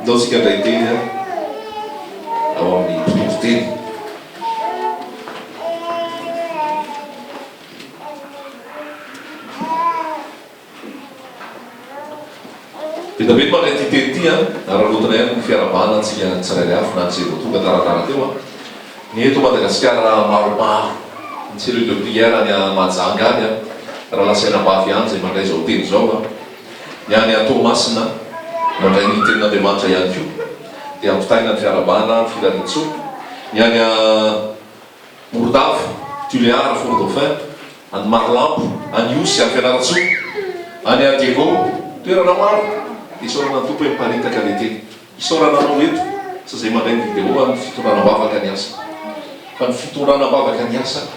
Ndao tsika handray teny ao amin'ny mpitory teny. Be dia be ny mandray ity teny ity an, araraotina ihany ny fiarahabana antsika tsirairay avy na ny izay vao tonga taratara teo an. Ny eto Madagasikara maromaro, ny cellule de prière any Mahajanga any an, rahalahy sy anabavy any izay mandray izao teny izao an, ny any Toamasina mandray ny tenin'Andriamanitra ihany koa dia ampitaina ny fiarahabana, ny firariantsoa, ny any Morondava, Tuléar, Fort Dauphin, any Marolambo, any Ihosy, any Fianarantsoa, any Diego, toerana maro. Isaorana ny Tompo hoe miparitaka ilay teny. Isaorana anao eto sy izay mandray ny vidéo amin'ny fitondrana am-bavaka ny asa. Fa ny fitondrana am-bavaka ny asa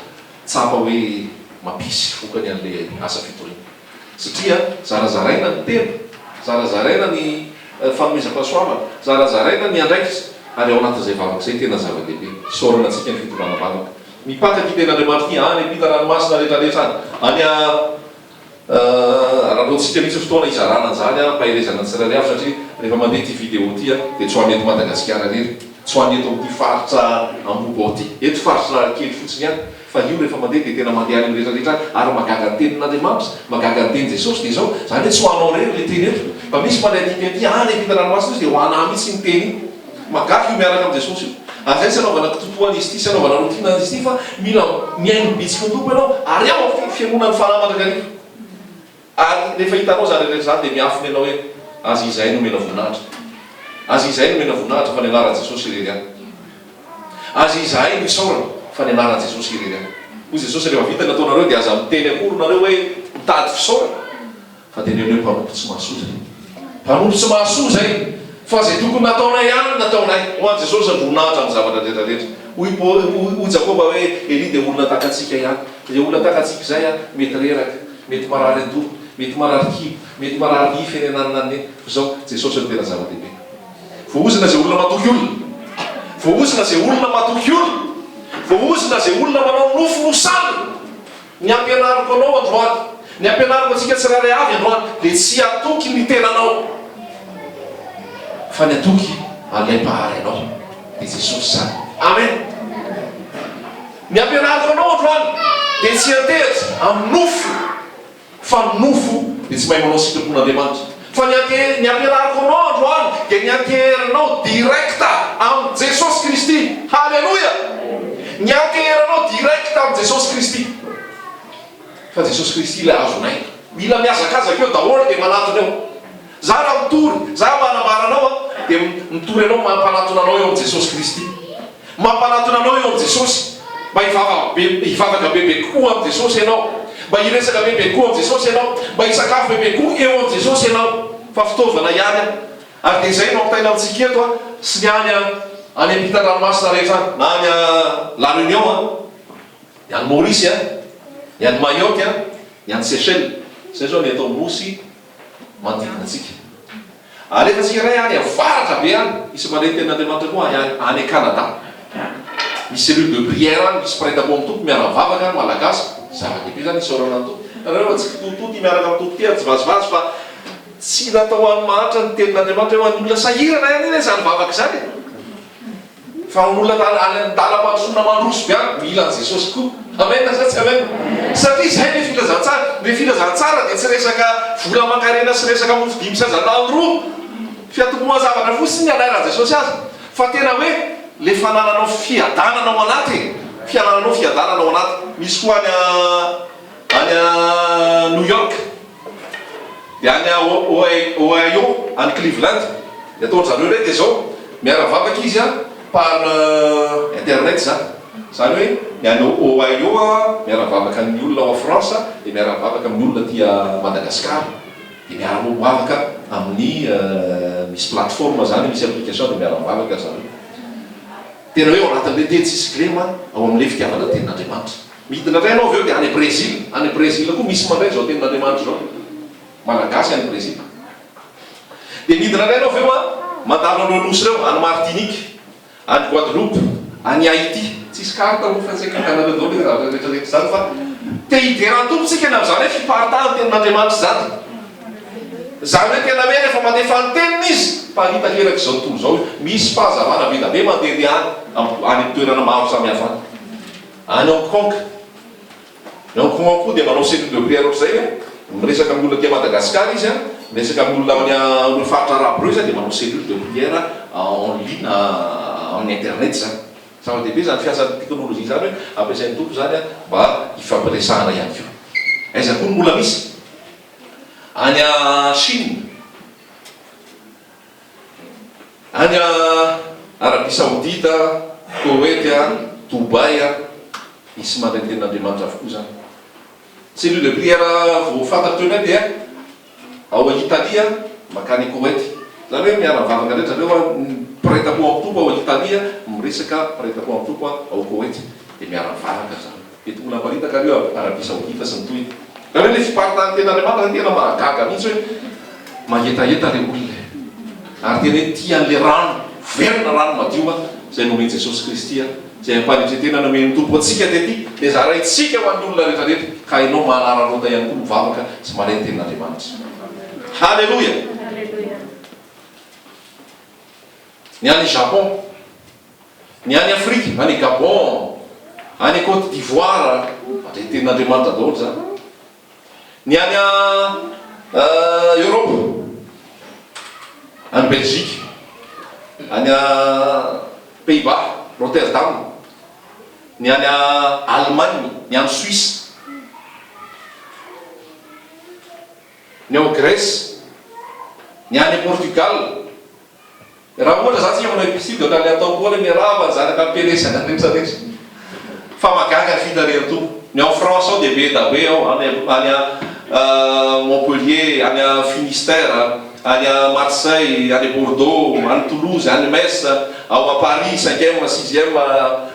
tsapa hoe mampisy vokany an'ilay asa fitoriana. Satria zarazaraina ny tena, zarazaraina ny fanomezam-pahasoavana, zarazaraina ny andraikitra, ary ao anatin'izay vavaka izay tena zava-dehibe. Isaorana antsika ny fitondrana vavaka. Mipaka ity tenin'Andriamanitra ity any am-pita ranomasina rehetrarehetra any, any a raha ataontsika mihitsy fotoana hizarana an'izany hampaherezana ny tsirairay avy satria rehefa mandeha ity vidéo ity dia tsy ho an'ny eto Madagasikara irery, tsy ho an'ny eto amin'ity faritra Ambohibao ity, eto faritra kely fotsiny ihany. Fa io rehefa mandeha dia tena mandeha any amin'ny rehetra rehetra any ary mahagaga ny tenin'Andriamanitra, mahagaga ny tenin'i Jesosy dia izao, izany hoe tsy ho anao irery ilay teny eto, fa misy mandray ity teny ity any am-pita ranomasina izy dia ho anà mihitsy iny teny iny. Mahagaga io miaraka amin'i Jesosy io. Ary izay tsy anaovana kitotoa an'izy ity, tsy anaovana routine an'izy ity fa mila mihaino bitsiky ny Tompo ianao ary ao amin'ny fihainoana ny Fanahy mandrakariva. Ary rehefa hitanao izany rehetra izany dia miafina ianao hoe aza izahay no omena voninahitra. Aza izahay no omena voninahitra fa ny anaran'i Jesosy irery ihany. Aza izahay no isaorana fa ny anaran'i Jesosy irery ihany. Hoy Jesosy rehefa vita ny ataonareo dia aza miteny akory nareo hoe mitady fisaorana fa teneno hoe mpanompo tsy mahasoa izay. Mpanompo tsy mahasoa izay fa izay tokony nataonay ihany no nataonay. Ho an'i Jesosy ny voninahitra amin'ny zavatra rehetra rehetra. Hoy Paoly, hoy Jakoba hoe Elia dia olona tahaka antsika ihany. Izay olona tahaka antsika izay mety reraka. Mety marary an-doha, mety marary kibo, mety marary nify eny ananona any fa zao Jesosy no tena zava-dehibe. Voahozona izay olona matoky olona. Voahozona izay olona matoky olona. Voahozona izay olona manao nofy nosanina. Ny ampianariko anao androany, ny ampianariko antsika tsirairay avy androany dia tsy hatoky ny tenanao fa ny hatoky an'ilay Mpahary anao dia Jesosy izany. Amen. Ny ampianariko anao androany dia tsy hiantehitra amin'ny nofo fa ny nofo dia tsy mahay manao sitrapon'Andriamanitra fa ny ante ny ampianariko anao androany dia ny anteheranao direct amin'i Jesosy Kristy Haleloia ny anteheranao direct amin'i Jesosy Kristy fa Jesosy Kristy ilay azonay mila mihazakazaka eo daholo dia manatona eo za raha mitory za manambara anao a dia mitory anao mampanatona anao eo amin'i Jesosy Kristy Mampanatona anao eo amin'i Jesosy mba hivava be hivavaka bebe kokoa amin'i Jesosy ianao, mba hiresaka bebe kokoa amin'i Jesosy ianao, mba hisakafo bebe kokoa eo amin'i Jesosy ianao. Fa fitaovana ihany aho. Ary dia izay no ampitaina amintsika eto an, sy ny any an, any ampitan-dranomasina rehetra any, na any La Réunion an, ny any Maurice an, ny any Mayotte an, ny any Seychelles. Izay izao ny eto amin'ny Nosy manodidina antsika. Alefantsika iray any avaratra be any, misy mandre ny tenin'Andriamanitra koa any any Canada. Misy cellule de prière any, misy mpiray tampo amin'ny Tompo miara-mivavaka any, Malagasy. Zava-dehibe izany isaorana ny Tompo. Hitanareo fa tsy kitoatoa ity miaraka amin'ny Tompo ity ary tsy vazivazy fa tsy natao ho an'ny mahantra ny tenin'Andriamanitra hoe ho an'ny olona sahirana ihany anie izany vavaka izany e. Fa ny olona any an-dalam-pandrosoana mandroso be any, mila an'i Jesosy koa. Amen sa tsy amen? Satria izay ilay filazantsara. Ilay filazantsara dia tsy resaka vola aman-karena sy resaka mofo dimy sy hazandrano roa, fiatombohan-javatra fotsiny ny anairan'i Jesosy azy, fa tena hoe ilay fanananao fiadanana ao anaty e! Fianananao fiadanana ao anaty. Misy koa any any New York. Dia any Ohio, any Cleveland. Ny ataon-dry zareo indray dia izao, miara-mivavaka izy par internet izany. Izany hoe ny any Ohio miara-mivavaka amin'ny olona ao France, dia miara-mivavaka amin'ny olona aty Madagascar. Dia miara-mivavaka amin'ny, misy plateforme izany, misy application dia miara-mivavaka ry zareo. Tena hoe ao anatin'ilay teny tsisy kilema, ao amin'ilay fitiavana ny tenin'Andriamanitra. Midina indray ianao avy eo dia any Brésil. Any Brésil koa misy mandray izao tenin'Andriamanitra izao. Malagasy any Brésil. Dia midina indray ianao avy eo an, mandalo an'ireo nosy ireo, any Martinique, any Guadeloupe, any Haïti. Tsisy carte moa fa tsy haiko hitanareo daholo izany zavatra rehetra rehetra izany fa te hidera ny Tompo tsika ny amin'izany hoe fiparitahan'ny tenin'Andriamanitra izany. Izany hoe tena hoe rehefa mandefa ny teniny izy, miparitaka erak'izao tontolo izao io. Misy fahazavana be da be mandehandeha any, any amin'ny toerana maro samihafa any. Any Hong Kong. Ny Hong Kong koa dia manao cellule de prière ohatr'izay hoe miresaka amin'ny olona aty Madagascar izy an, miresaka amin'ny olona any amin'ireo faritra arabo ireo izy an, dia manao cellule de prière en ligne amin'ny internet izany. Zava-dehibe izany fiasan'ny teknolojia izany hoe ampiasain'ny Tompo izany an mba hifampiresahana ihany koa. Aiza koa no mbola misy? Any Chine. Any Arabie Saoudite, Koweït, Dubaï, misy mandray ny tenin'Andriamanitra avokoa izany. Cellule de prière vao fantatro teo indray dia ao Italie mankany Koweït. Izany hoe miara-mivavaka indray zareo, mpiray tampo amin'ny Tompo ao Italie miresaka mpiray tampo amin'ny Tompo ao Koweït dia miara-mivavaka ry zareo. Mety mbola haparitaka ireo Arabie Saoudite sy ny tohiny. Izany hoe ilay fiparitahan'ny tenin'Andriamanitra izany tena mahagaga mihitsy hoe mangetaheta ilay olona e. Ary tena hoe tia an'ilay rano velona, rano madio izay nomen'i Jesosy Kristy, izay am-panetren-tena nomen'ny Tompo antsika tety, dia zaraintsika ho an'ny olona rehetra rehetra, ka ianao manararaota ihany koa mivavaka sy mandray ny tenin'Andriamanitra. Haleloia! Ny any Japon. Ny any Afrika, any Gabon, any Cote d'Ivoire, mandray tenin'Andriamanitra daholo izany. Ny any Europe, any Belgique, any Pays-Bas, Rotterdam, ny any Allemagne, ny any Suisse, ny ao Grèce, ny any Portugal. Raha ohatra zany tsika manao epistily dia ohatran'ny atao koa hoe miarahaba ny zanaka am-pielezana rehetra rehetra. Fa mahagaga ny fitarihan'ny Tompo. Ny ao France ao dia be da be ao, any any Montpellier, any Finistère, any Marseille, any Bordeaux, any Toulouse, any Metz, ao à Paris cinquième, sixième,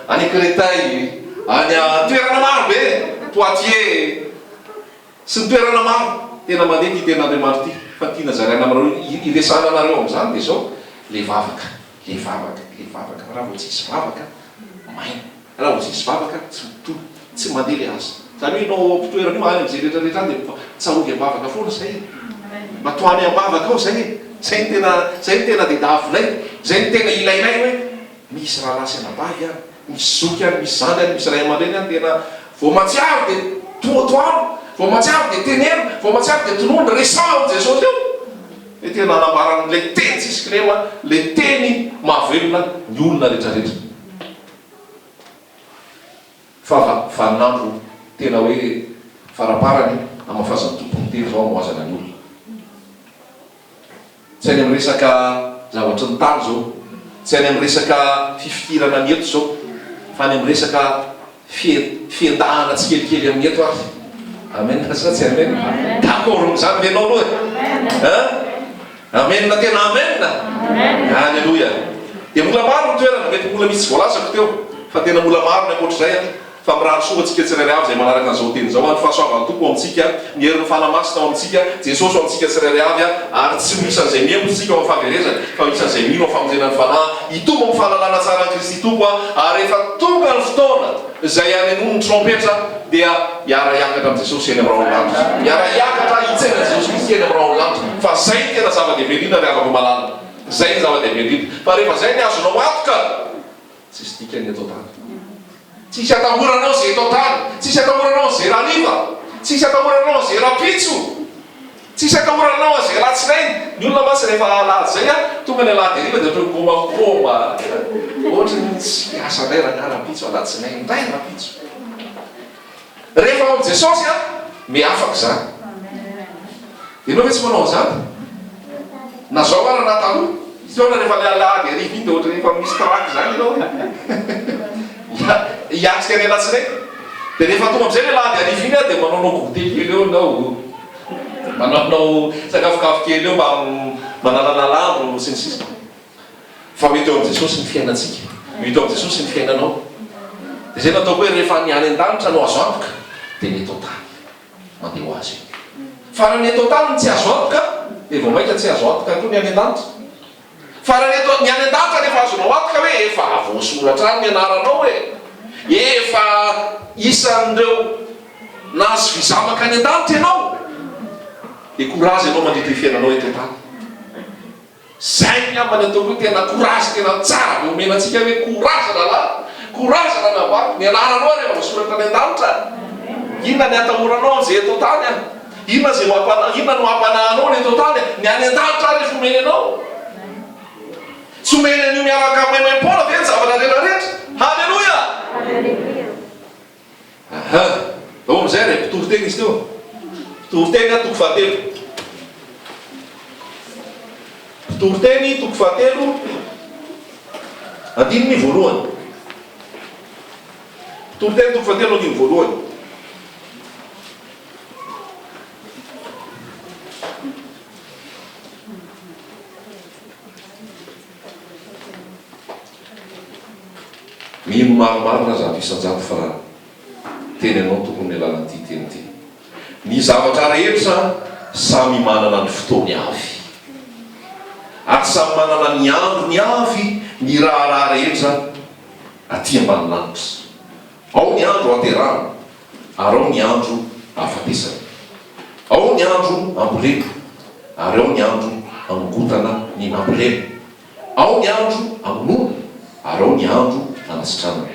any Créteil, any toerana maro be, Poitiers. Sy ny toerana maro. Tena mandeha ity tenin'Andriamanitra ity. Fa ny tiana zaraina aminareo, hiresahana anareo amin'izany dia izao, le vavaka, le vavaka, le vavaka. Raha vao tsisy vavaka, maina. Raha vao tsisy vavaka, tsy mitohy, tsy mandeha le asa. Izany hoe ianao ao am-pitoerana io, any amin'izay rehetra rehetra any dia tsarovy am-bavaka foana izay e. Mba tohano am-bavaka ao izay e. Izay no tena, izay no tena dedavinay, izay no tena ilainay hoe misy rahalahy sy anabavy any. Misy zoky any, misy zandry any, misy ray aman-dreny any, tena vao mahatsiaro dia tohatohano, vao mahatsiaro dia teneno, vao mahatsiaro dia tonony, resaho amin'i Jesosy eo. Dia tena anambaran'ilay teny tsisy kilema, ilay teny mahavelona ny olona rehetrarehetra. Fa vaninandro tena hoe faraparany hamafazan'ny Tompo ny teny izao hamohazana ny olona. Tsy any amin'ny resaka zavatry ny tany izao, tsy any amin'ny resaka fifikirana ny eto izao, fa any amin'ny resaka fiendahana tsikelikely amin'ny eto ary. Amen sa tsy amen? D'accord amin'izany ve ianao aloha e? Hein? Amen tena amen? Alléluia. Dia mbola maro ny toerana, mety mbola misy tsy voalazako teo, fa tena mbola maro ny ankoatr'izay an. Fa mirary soa antsika tsirairay avy izay manaraka an'izao teny izao, ny fahasoavan'ny Tompo ho amintsika, ny herin'ny Fanahy Masina ho amintsika, Jesosy ho amintsika tsirairay avy, ary tsy ho isan'izay mihemotra isika ao amin'ny fahaverezana, fa ho isan'izay mino amin'ny famonjena ny fanahy, hitombo amin'ny fahalalana tsara an'i Kristy Tompo, ary rehefa tonga ny fotoana izay hanenoany ny trompetra, dia hiara-hiakatra amin'i Jesosy eny amin'ny rahon'ny lanitra. Hiara-hiakatra hitsena an'i Jesosy Kristy eny amin'ny rahon'ny lanitra. Fa izay no tena zava-dehibe indrindra ry havako malala. Izay no zava-dehibe indrindra. Fa rehefa izay ny azonao antoka, Tsisy dikany eto an-tany. Tsisy atahoranao ze eto an-tany. Tsisy atahoranao an'ze rahariva. Tsisy atahoranao an'ze rahampitso. Tsisy atahoranao an'ze alatsinainy. Ny olona mantsy rehefa alahady zay an, tonga ny alahady hariva dia ohatran'ny kômakôma. Ohatran'ny tsy hiasa indray rangahy rahampitso, alatsinainy indray rahampitso. Rehefa ao amin'i Jesosy an, me afaka izany. Ianao ve tsy manao an'izany? Na zao ara na taloha. Fotoana rehefa ilay alahady hariva iny dia ohatran'ny efa misy trac izany ianao hoe hiatrika ny alatsinainy. Dia rehefa tonga amin'izay ilay alahady hariva iny an, dia manaonao goûter kely eo ianao, manaonao sakafokafo kely eo mba manalanala andro sy ny sisa. Fa ho hita eo amin'i Jesosy ny fiainantsika, ho hita eo amin'i Jesosy ny fiainanao. Dia izay no ataoko hoe rehefa ny any an-danitra no azo antoka, dia ny eto an-tany mandeha ho azy io. Fa raha ny eto an-tany no tsy azo antoka, dia vao mainka tsy azo antoka koa ny any an-danitra. Fa raha ny eto ny any an-danitra rehefa azonao antoka hoe efa voasoratra any ny anaranao e, efa isan'ireo nahazo visa mankany an-danitra ianao. Dia courage ianao mandritra io fiainanao eto an-tany. Zay angamba ny ataoko hoe tena courage tena tsara be omena antsika hoe courage rahalahy, courage ranabavy, ny anaranao ary efa voasoratra any an-danitra. Inona ny atahoranao amin'izay eto an-tany an? Inona izay mampanahy, inona no hampanahy anao ny eto an-tany an? Ny any an-danitra ary efa omeny anao. Tsy omeny an'io miaraka maimaim-poana ve ny zavatra rehetra rehetra? Haleloia! Aha! Ao amin'izay re, mpitory teny izy teo. Mpitory teny toko fahatelo. Mpitory teny toko fahatelo, andininy voalohany. Mpitory teny toko fahatelo, andininy voalohany. Mino marimarina 100% fa teny anao Tompo amin'ny alalan'ity teny ity. Ny zavatra rehetra samy manana ny fotoany avy. Ary samy manana ny androny avy ny raharaha rehetra aty ambany lanitra. Ao ny andro aterahana, ary ao ny andro ahafatesana. Ao ny andro ambolena, ary ao ny andro anongotana ny nambolena. Ao ny andro amonoana, ary ao ny andro anasitranana.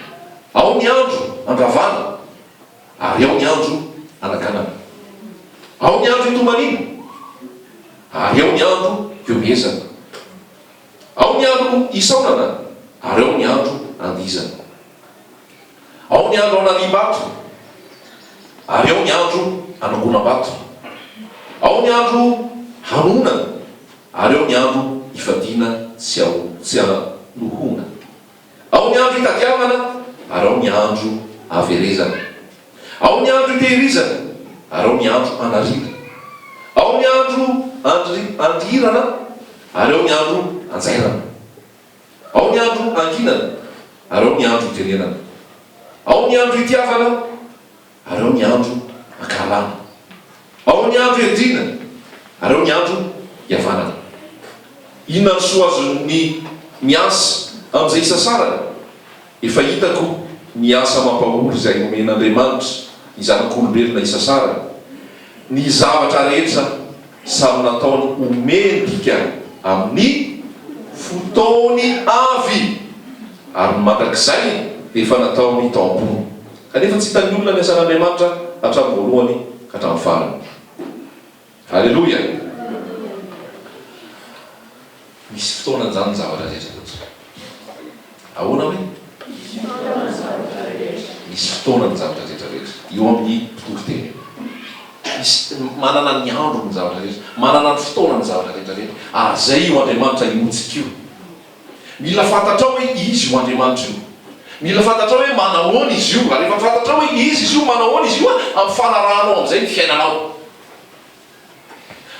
Ao ny andro andravana, ary ao ny andro anaganana. Ao ny andro itomaniana, ary ao ny andro ihomehezana. Ao ny andro isaonana, ary ao ny andro andihizana. Ao ny andro anariam-bato, ary ao ny andro anangonam-bato. Ao ny andro hanohonana, ary ao ny andro ifadiana tsy tsy hanohona. Ao ny andro itadiavana, ary ao ny andro averezana. Ao ny andro itehirizana, ary ao ny andro anariana. Ao ny andro andri andihirana, ary ao ny andro anjairana. Ao ny andro anginana, ary ao ny andro itenenana. Ao ny andro itiavana, ary ao ny andro ankahalana. Ao ny andro iadiana, ary ao ny andro ihavanana. Inona ny soa azon'ny miasa amin'izay isasarana? Efa hitako ny asa mampahory izay nomen'Andriamanitra ny zanak'olombelona isasarana. Ny zavatra rehetra samy nataony ho mendrika amin'ny fotoany avy, ary ny mandrakizay dia efa nataony tao am-pony. Kanefa tsy hitan'ny olona ny asan'Andriamanitra hatramin'ny voalohany ka hatramin'ny farany. Aleloia! Misy fotoanany izany ny zavatra rehetra rehetra. Ahoana hoe? Misy fotoana ny zavatra rehetra rehetra. Eo amin'ny mpitory teny io. Misy, manana ny androny ny zavatra rehetra. Manana ny fotoana ny zavatra rehetra rehetra. Ary izay io Andriamanitra inoantsika io. Mila fantatrao hoe izy io Andriamanitra io. Mila fantatrao hoe manahoana izy io. Ary rehefa fantatrao hoe izy izy io, manahoana izy io, amin'ny fanarahanao amin'izay ny fiainanao.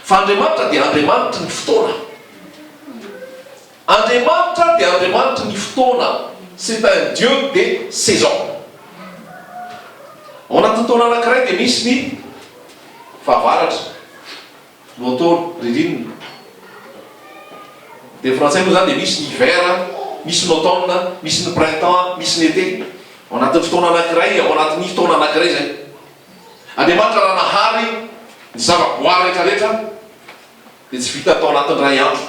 Fa Andriamanitra dia Andriamanitry ny fotoana. Andriamanitra dia Andriamanitry ny fotoana, c'est un Dieu des saisons. Ao anatin'ny taona anankiray dia misy ny fahavaratra, lohataona, ririnina. Dia frantsay moa izany dia misy ny hiver, misy ny automne, misy ny printemps, misy ny été. Ao anatin'ny fotoana anankiray, ao anatin'ny taona anankiray izay. Andriamanitra raha nahary ny zava-boary rehetra rehetra dia tsy vita tao anatin'ny iray andro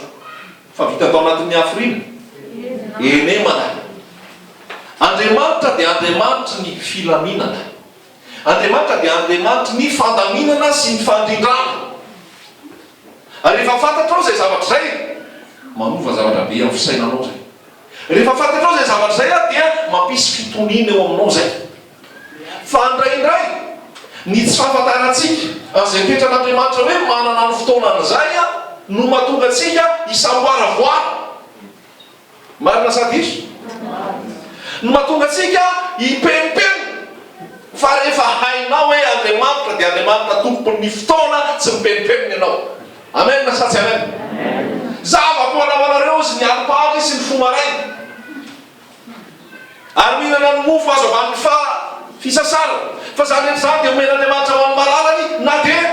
fa vita tao anatin'ny hafiriana? Enemana. Andriamanitra dia Andriamanitry ny filaminana. Andriamanitra dia Andriamanitry ny fandaminana sy ny fandrindrana. Ary rehefa fantatrao izay zavatra izay, manova zavatra be amin'ny fisainanao izay. Rehefa fantatrao izay zavatra izay dia mampisy fitoniana eo aminao izay. Fa indraindray, ny tsy fahafantarantsika an'izay toetran'Andriamanitra hoe manana ny fotoanany izay no mahatonga antsika hisamboaravoara. Marina sa diso? No mahatonga antsika hipenimpenina. Fa rehefa hainao hoe Andriamanitra dia Andriamanitra tompon'ny fotoana, tsy mipenimpenina ianao. Amen sa tsy amen? Zava-poana ho anareo izy ny alim-pary sy ny fo maraina. Ary mihinana ny mofo azo avy amin'ny fa fisasarana, fa izany rehetra izany dia omen'Andriamanitra ho an'ny malalany na dia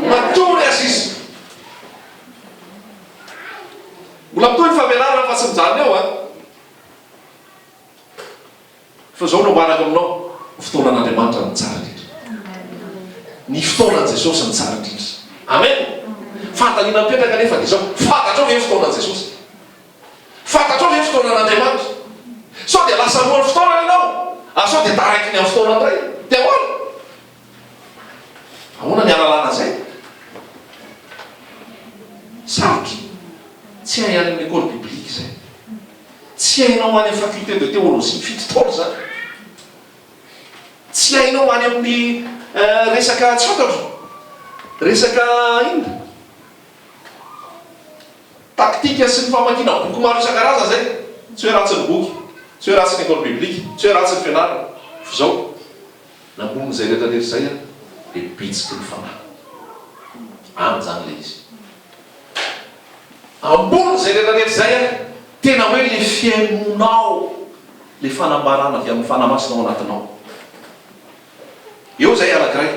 matory aza izy. Mbola mitohy ny famelarana fa tsy mijanona eo an! Fa izao no ambarako aminao, ny fotoanan'Andriamanitra no tsara indrindra. Ny fotoanan'i Jesosy no tsara indrindra. Amen! Fanontaniana mipetraka anefa dia izao, fantatrao ve ny fotoanan'i Jesosy? Fantatrao ve ny fotoanan'Andriamanitra? Sao dia lasa alohan'ny fotoanany ianao, ary sao dia taraiky ny amin'ny fotoanany indray? Dia ahoana? Ahoana ny hahalalana an'izay? Sarotra. Tsy hay any amin'ny école biblique izay. Tsy hainao any amin'ny faculté de théologie fito taona izany. Tsy hainao any amin'ny resaka tsy fantatro, resaka inona? Taktika sy ny famakiana boky maro isan-karazany izay. Tsy hoe ratsy ny boky, tsy hoe ratsy ny école biblique, tsy hoe ratsy ny fianarana. Fa izao, nambonin'izay rehetra rehetra izay aho dia bitsiky ny fanahy. Any izany ilay izy. Ambonin'izay rehetra rehetra izay aho, tena hoe ilay fihainoanao ilay fanambarana avy amin'ny Fanahy Masina ao anatinao. Eo izay anankiray.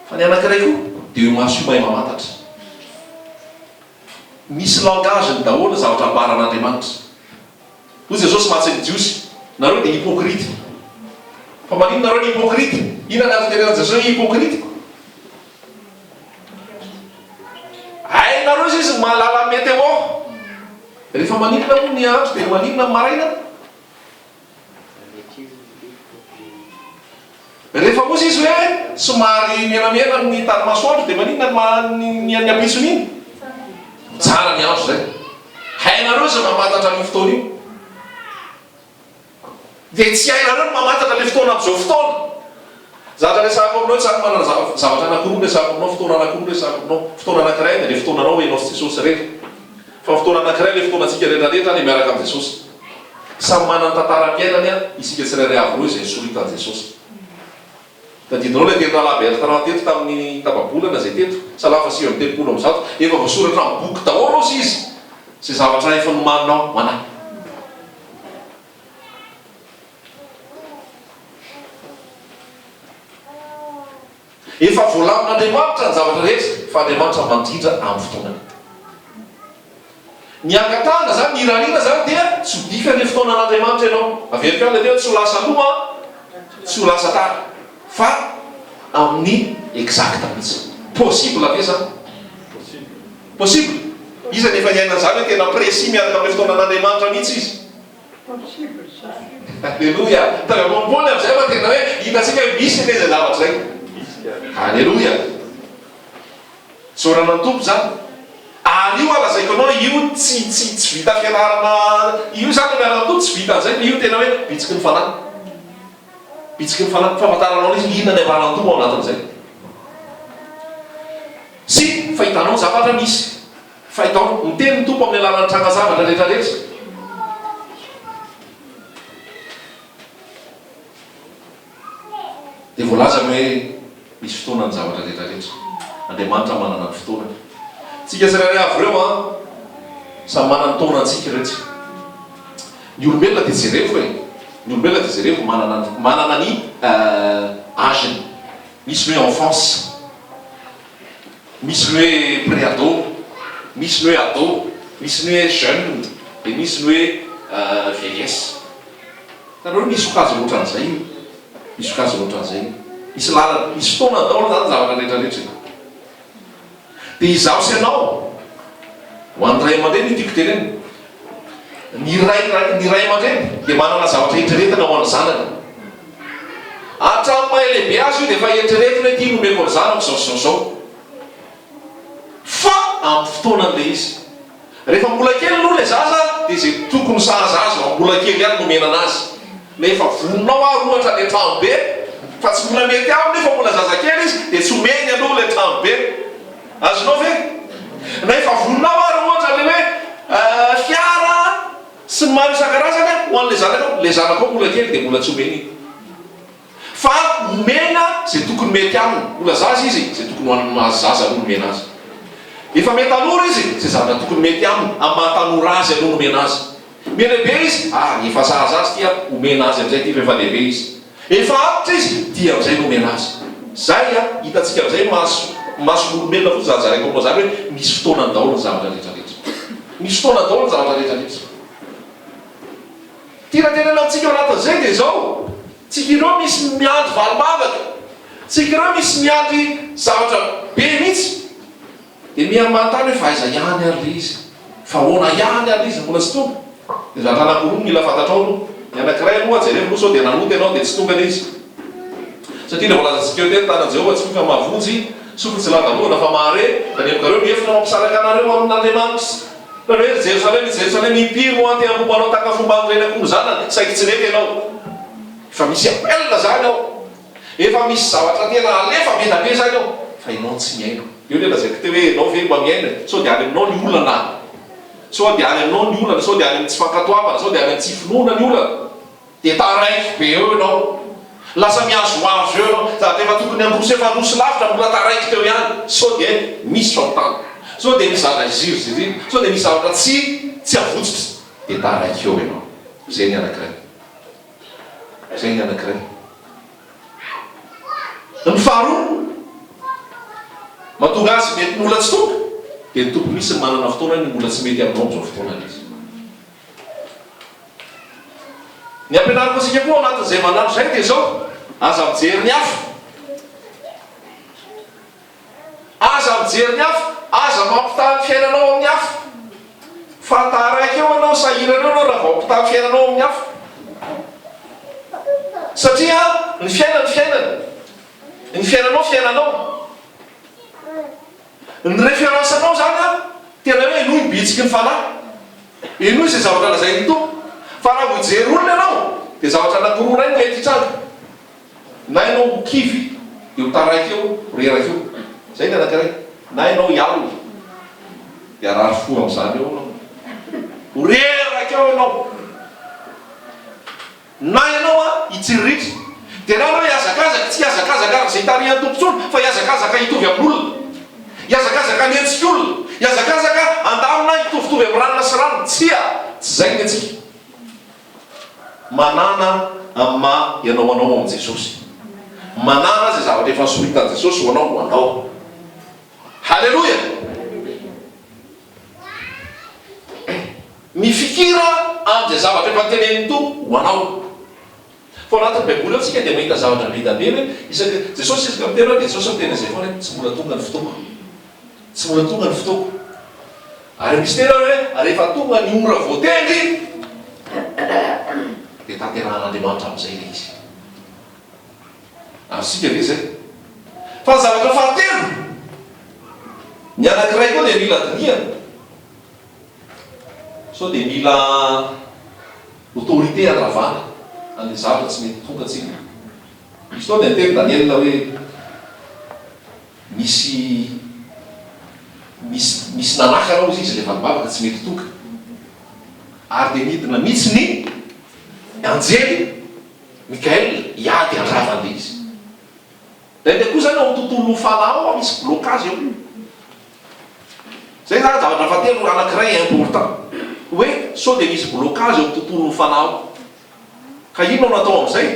Fa ny anankiray koa dia io maso io mahay mamantatra. Misy langage-ny daholo ny zavatra ambaran'Andriamanitra. Hoy Jesosy mantsy ny Jiosy, Nareo dia hypocrite. Fa maninona nareo no hypocrite? Inona ny antony itenenan'i Jesosy hoe hypocrite? Hainareo izy izy mahalala météo. Rehefa maninona moa ny andro dia maninona ny maraina? Rehefa hozy izy hoe somary menamena ny tany masoandro dia maninona ny ny ampitsony iny? Tsara ny andro zay. Hainareo izay mamantatra an'io fotoana io. Dia tsy hainareo ny mamantatra ilay fotoana amin'izao fotoana. Zavatra resahako aminao tsy manana zavatra anankiroa no resahako aminao, fotoana anankiroa no resahako aminao. Fotoana anankiray dia ilay fotoananao ianao sy Jesosy irery. Fa fotoana anankiray ilay fotoanantsika rehetra rehetra any miaraka amin'i Jesosy. Samy manana ny tantaram-piainany isika tsirairay avy ireo izay nisoritan'i Jesosy. Tadidinao ilay teny Rahalahy Bertrand teto tamin'ny tapa-bolana izay teto, Salamo faha 139. Efa voasoratra amin'ny boky daholo hozy izy izay zavatra efa nomaninao ho anà. Efa voalamin'Andriamanitra ny zavatra rehetra fa Andriamanitra mandrindra amin'ny fotoanany. Ny angatahana izany, ny irariana izany dia tsy ho dikan'ny fotoanan'Andriamanitra ianao. Averiko ihany ilay teny hoe tsy ho lasa aloha, tsy ho lasa tara fa amin'ny exact mihitsy. Possible ve izany? Possible. Iza no efa niaina an'izany hoe tena précis miaraka amin'ilay fotoanan'Andriamanitra mihitsy izy? Possible izany. Aleloia! Tonga ambonimbony amin'izay fa tena hoe hitantsika hoe misy anie izay zavatra izay. Aleloia! Isaorana ny Tompo izany. Ary io aho lazaiko anao io tsy tsy tsy vita fianarana io izany ny anaran'ny Tompo tsy vita an'izay fa io tena hoe bitsiky ny fanahy. Bitsiky ny fanahy. Famantaranao an'izy inona ny ambaran'ny Tompo ao anatin'izay. Sy fahitanao ny zavatra misy. Fahitao, miteny ny Tompo amin'ny alalan'ny tranga zavatra rehetra rehetra. Dia voalazany hoe misy fotoana ny zavatra rehetra rehetra. Andriamanitra manana ny fotoanany. Tsika tsirairay avy ireo an, samy manana ny taonantsika ireo tsika. Ny olombelona dia jerevo e, ny olombelona dia jerevo manana manana ny âge-ny. Misy ny hoe enfance. Misy ny hoe pré-ado, misy ny hoe ado, misy ny hoe jeune, dia misy ny hoe vieillesse. Hitanareo misy sokajiny ohatran'izay io, misy sokajiny ohatran'izay io. Misy lalana, misy fotoana daholo izany ny zavatra rehetra rehetra e. Dia izaho sy ianao, ho an'ny ray aman-dreny io tiako tenenina, ny ray ny ray aman-dreny dia manana zavatra eritreretina ho an'ny zanany. Hatramin'ny maha lehibe azy io dia efa eritreretiny hoe ity no omeko ny zanako izao sy izao izao. Fa amin'ny fotoanany ilay izy. Rehefa mbola kely aloha ilay zaza dia izay tokony sahaza azy raha mbola kely ihany no omena anazy. Na efa vonona ao ary ohatra ilay trano be fa tsy mbola mety aminy io fa mbola zazakely izy dia tsy omeny aloha ilay trano be. Azonao ve? Na efa vonona ao ary ohatra ilay hoe fiara Sy ny maro isan-karazany ho an'ilay zanakao, ilay zanakao mbola kely dia mbola tsy omena iny. Fa omena izay tokony mety aminy, mbola zaza izy, izay tokony ho an'ny maha zaza aloha no omena azy. Efa miha-tanora izy, izay zavatra tokony mety aminy, amin'ny maha-tanora azy aloha no omena azy. Miha-lehibe izy, ah, efa sahaza azy ity an, omena azy amin'izay ity fa efa lehibe izy. Efa antitra izy, ity amin'izay no omena azy. Izay an, hitantsika amin'izay maso, mason'olombelona fotsiny izany zaraiko aminao izany hoe misy fotoanany daholo ny zavatra rehetra rehetra. Misy fotoana daholo ny zavatra rehetra rehetra. Tiana tenenina amintsika ao anatin'izay dia izao, tsika ireo misy miandry valim-bavaka, tsika ireo misy miandry zavatra be mihitsy. Dia miha manontany hoe fa aiza ihany ary ilay izy? Fa ahoana ihany ary ilay izy mbola tsy tonga? Dia zavatra anankiroa no mila fantatrao aloha. Ny anankiray aloha, jereo aloha sao dia nanota ianao dia tsy tonga ilay izy. Satria ilay voalazantsika eo teny, Tanan'i Jehovah tsy fohy fa mahavonjy, sofiny tsy lava-lohana fa mahare, fa ny helokareo mihevitra mampisaraka anareo amin'Andriamanitra. Fa hoe, Ry Jerosalema, i Jerosalema, impiry no antehambo manao taka fomba an'ireny akoho ny zanany, saingy tsy nety ianao. Efa misy appel izany ao. Efa misy zavatra tena alefa be da be izany ao. Fa ianao no tsy mihaino. Eo ilay lazaiko teo hoe ianao ve mba mihaino e? Sao dia any aminao ny olana? Sao dia any aminao ny olana? Sao dia any amin'ny tsy fankatoavana? Sao dia any amin'ny tsy finoana ny olana? Dia taraiky be eo ianao. Lasa mihazohazo eo ianao. Zavatra efa tokony handroso efa roso lavitra mbola taraiky teo ihany. Sao dia misy fahotana. Sao dia misy zavatra zirizirina. Sao dia misy zavatra tsy tsy avotsitra. Dia taraiky eo ianao. Izay ny anankiray. Izay ny anankiray. Ny faharoa, mahatonga azy mety mbola tsy tonga, dia ny Tompo mihitsy no manana fotoana ny mbola tsy mety aminao amin'izao fotoana izy. Ny ampianariko antsika koa ao anatin'izay vaninandro izay dia izao, aza mijery ny hafa. Aza mijery ny hafa, aza mampitaha ny fiainanao amin'ny hafa. Fa taraiky eo ianao, sahirana eo ianao raha vao mampitaha ny fiainanao amin'ny hafa. Satria ny fiainany fiainany, ny fiainanao fiainanao. Ny référence anao zany an, tena hoe henoy ny bitsiky ny fanahy. Henoy izay zavatra lazain'ny Tompo. Fa raha vao hijery olona ianao, dia zavatra anankiroa iray no mety hitranga. Na ianao ho kivy, dia ho taraiky eo, ho reraka eo. Izay ny anankiray. Na ianao hialona, dia harary fo amin'izany eo ianao. Ho reraka eo ianao. Na ianao an, hitsiriritra. Dia na ianao hihazakazaka, tsy hihazakazaka araka izay itarihan'ny Tompo intsony, fa hihazakazaka hitovy amin'olona. Hihazakazaka hanenjika olona. Hihazakazaka handamina hitovitovy amin'ny ranona sy ranona. Tsia! Tsy izay ny antsika. Manàna amin'ny maha ianao anao ao amin'i Jesosy. Manàna izay zavatra efa nosoritan'i Jesosy ho anao ho anao. Haleloia! Mifikira amin'izay zavatra efa notenenin'ny Tompo ho anao. Fa ao anatin'ny Baiboly ao tsika dia mahita zavatra be dia be hoe isaky Jesosy isaka miteny hoe dia Jesosy miteny an'izay foana hoe tsy mbola tonga ny fotoako. Tsy mbola tonga ny fotoako. Ary misy teny hoe rehefa tonga ny ora voatendry dia tanterahan'Andriamanitra amin'izay ilay izy. Azontsika ve izay? Fa ny zavatra fahatelo, ny anankiray koa dia mila dinihana. Sao dia mila autorité handravana an'ilay zavatra tsy mety tonga tsika. Misy fotoana dia niteny Daniel hoe misy misy misy nanakana hozy izy ilay valim-bavaka tsy mety tonga. Ary dia nidina mihitsy ny anjely Mikael hiady handrava an'ilay izy. Indraindray koa izany ao amin'ny tontolon'ny fanahy ao misy blocage eo. Zay zany zavatra fahatelo anakiray important hoe sao dia misy blocage eo amin'ny tontolon'ny fanahy ao. Ka inona no atao amin'izay?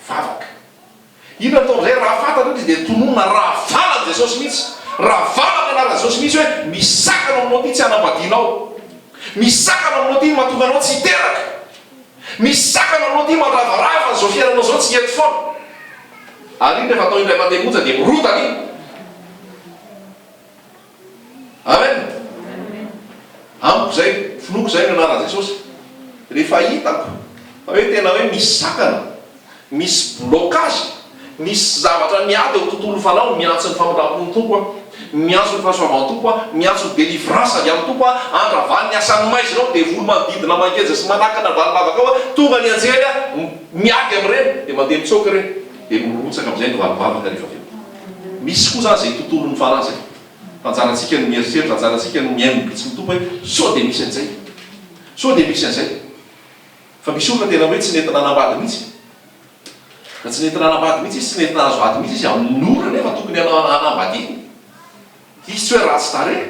Vavaka. Inona no atao amin'izay? Raha fantatra izy dia tononina ravana amin'i Jesosy mihitsy. Ravana amin'ny anaran'i Jesosy mihitsy hoe misakana aminao ity tsy hanambadianao. Misakana aminao ity mahatonga anao tsy hiteraka. Misakana aminao ity mandravarava an'izao fiainanao izao tsy hety foana. Ary iny rehefa atao indray mandeha monja dia mirodana iny. Amen. Amiko izay, finoako izay ny anaran'i Jesosy. Rehefa hitako fa hoe tena hoe misy sakana, misy blocage, misy zavatra miady eo tontolon'ny fanahy, miantso ny famindram-pon'ny Tompo aho, miantso ny fahasoavan'ny Tompo aho, miantso ny délivrance avy amin'ny Tompo aho, andravany ny asan'ny maizina ao, devoly manodidina mangeja sy manakana valim-bavaka ao, tonga ny anjely aho, miady amin'ireny, dia mandeha mitsoaka ireny, dia mirotsaka amin'izay ny valim-bavaka rehefa avy eo. Misy koa izany izay tontolon'ny fanahy izay. Fa anjarantsika no mieritreritra, anjarantsika no mihaino ny bitsin'ny Tompo hoe sao dia misy an'izay? Sao dia misy an'izay? Fa misy olona tena hoe tsy nety nanambady mihitsy. Raha tsy nety nanambady mihitsy izy, tsy nety nahazo vady mihitsy izy, amin'ny ora nefa tokony hanambadiana. Izy tsy hoe ratsy tarehy,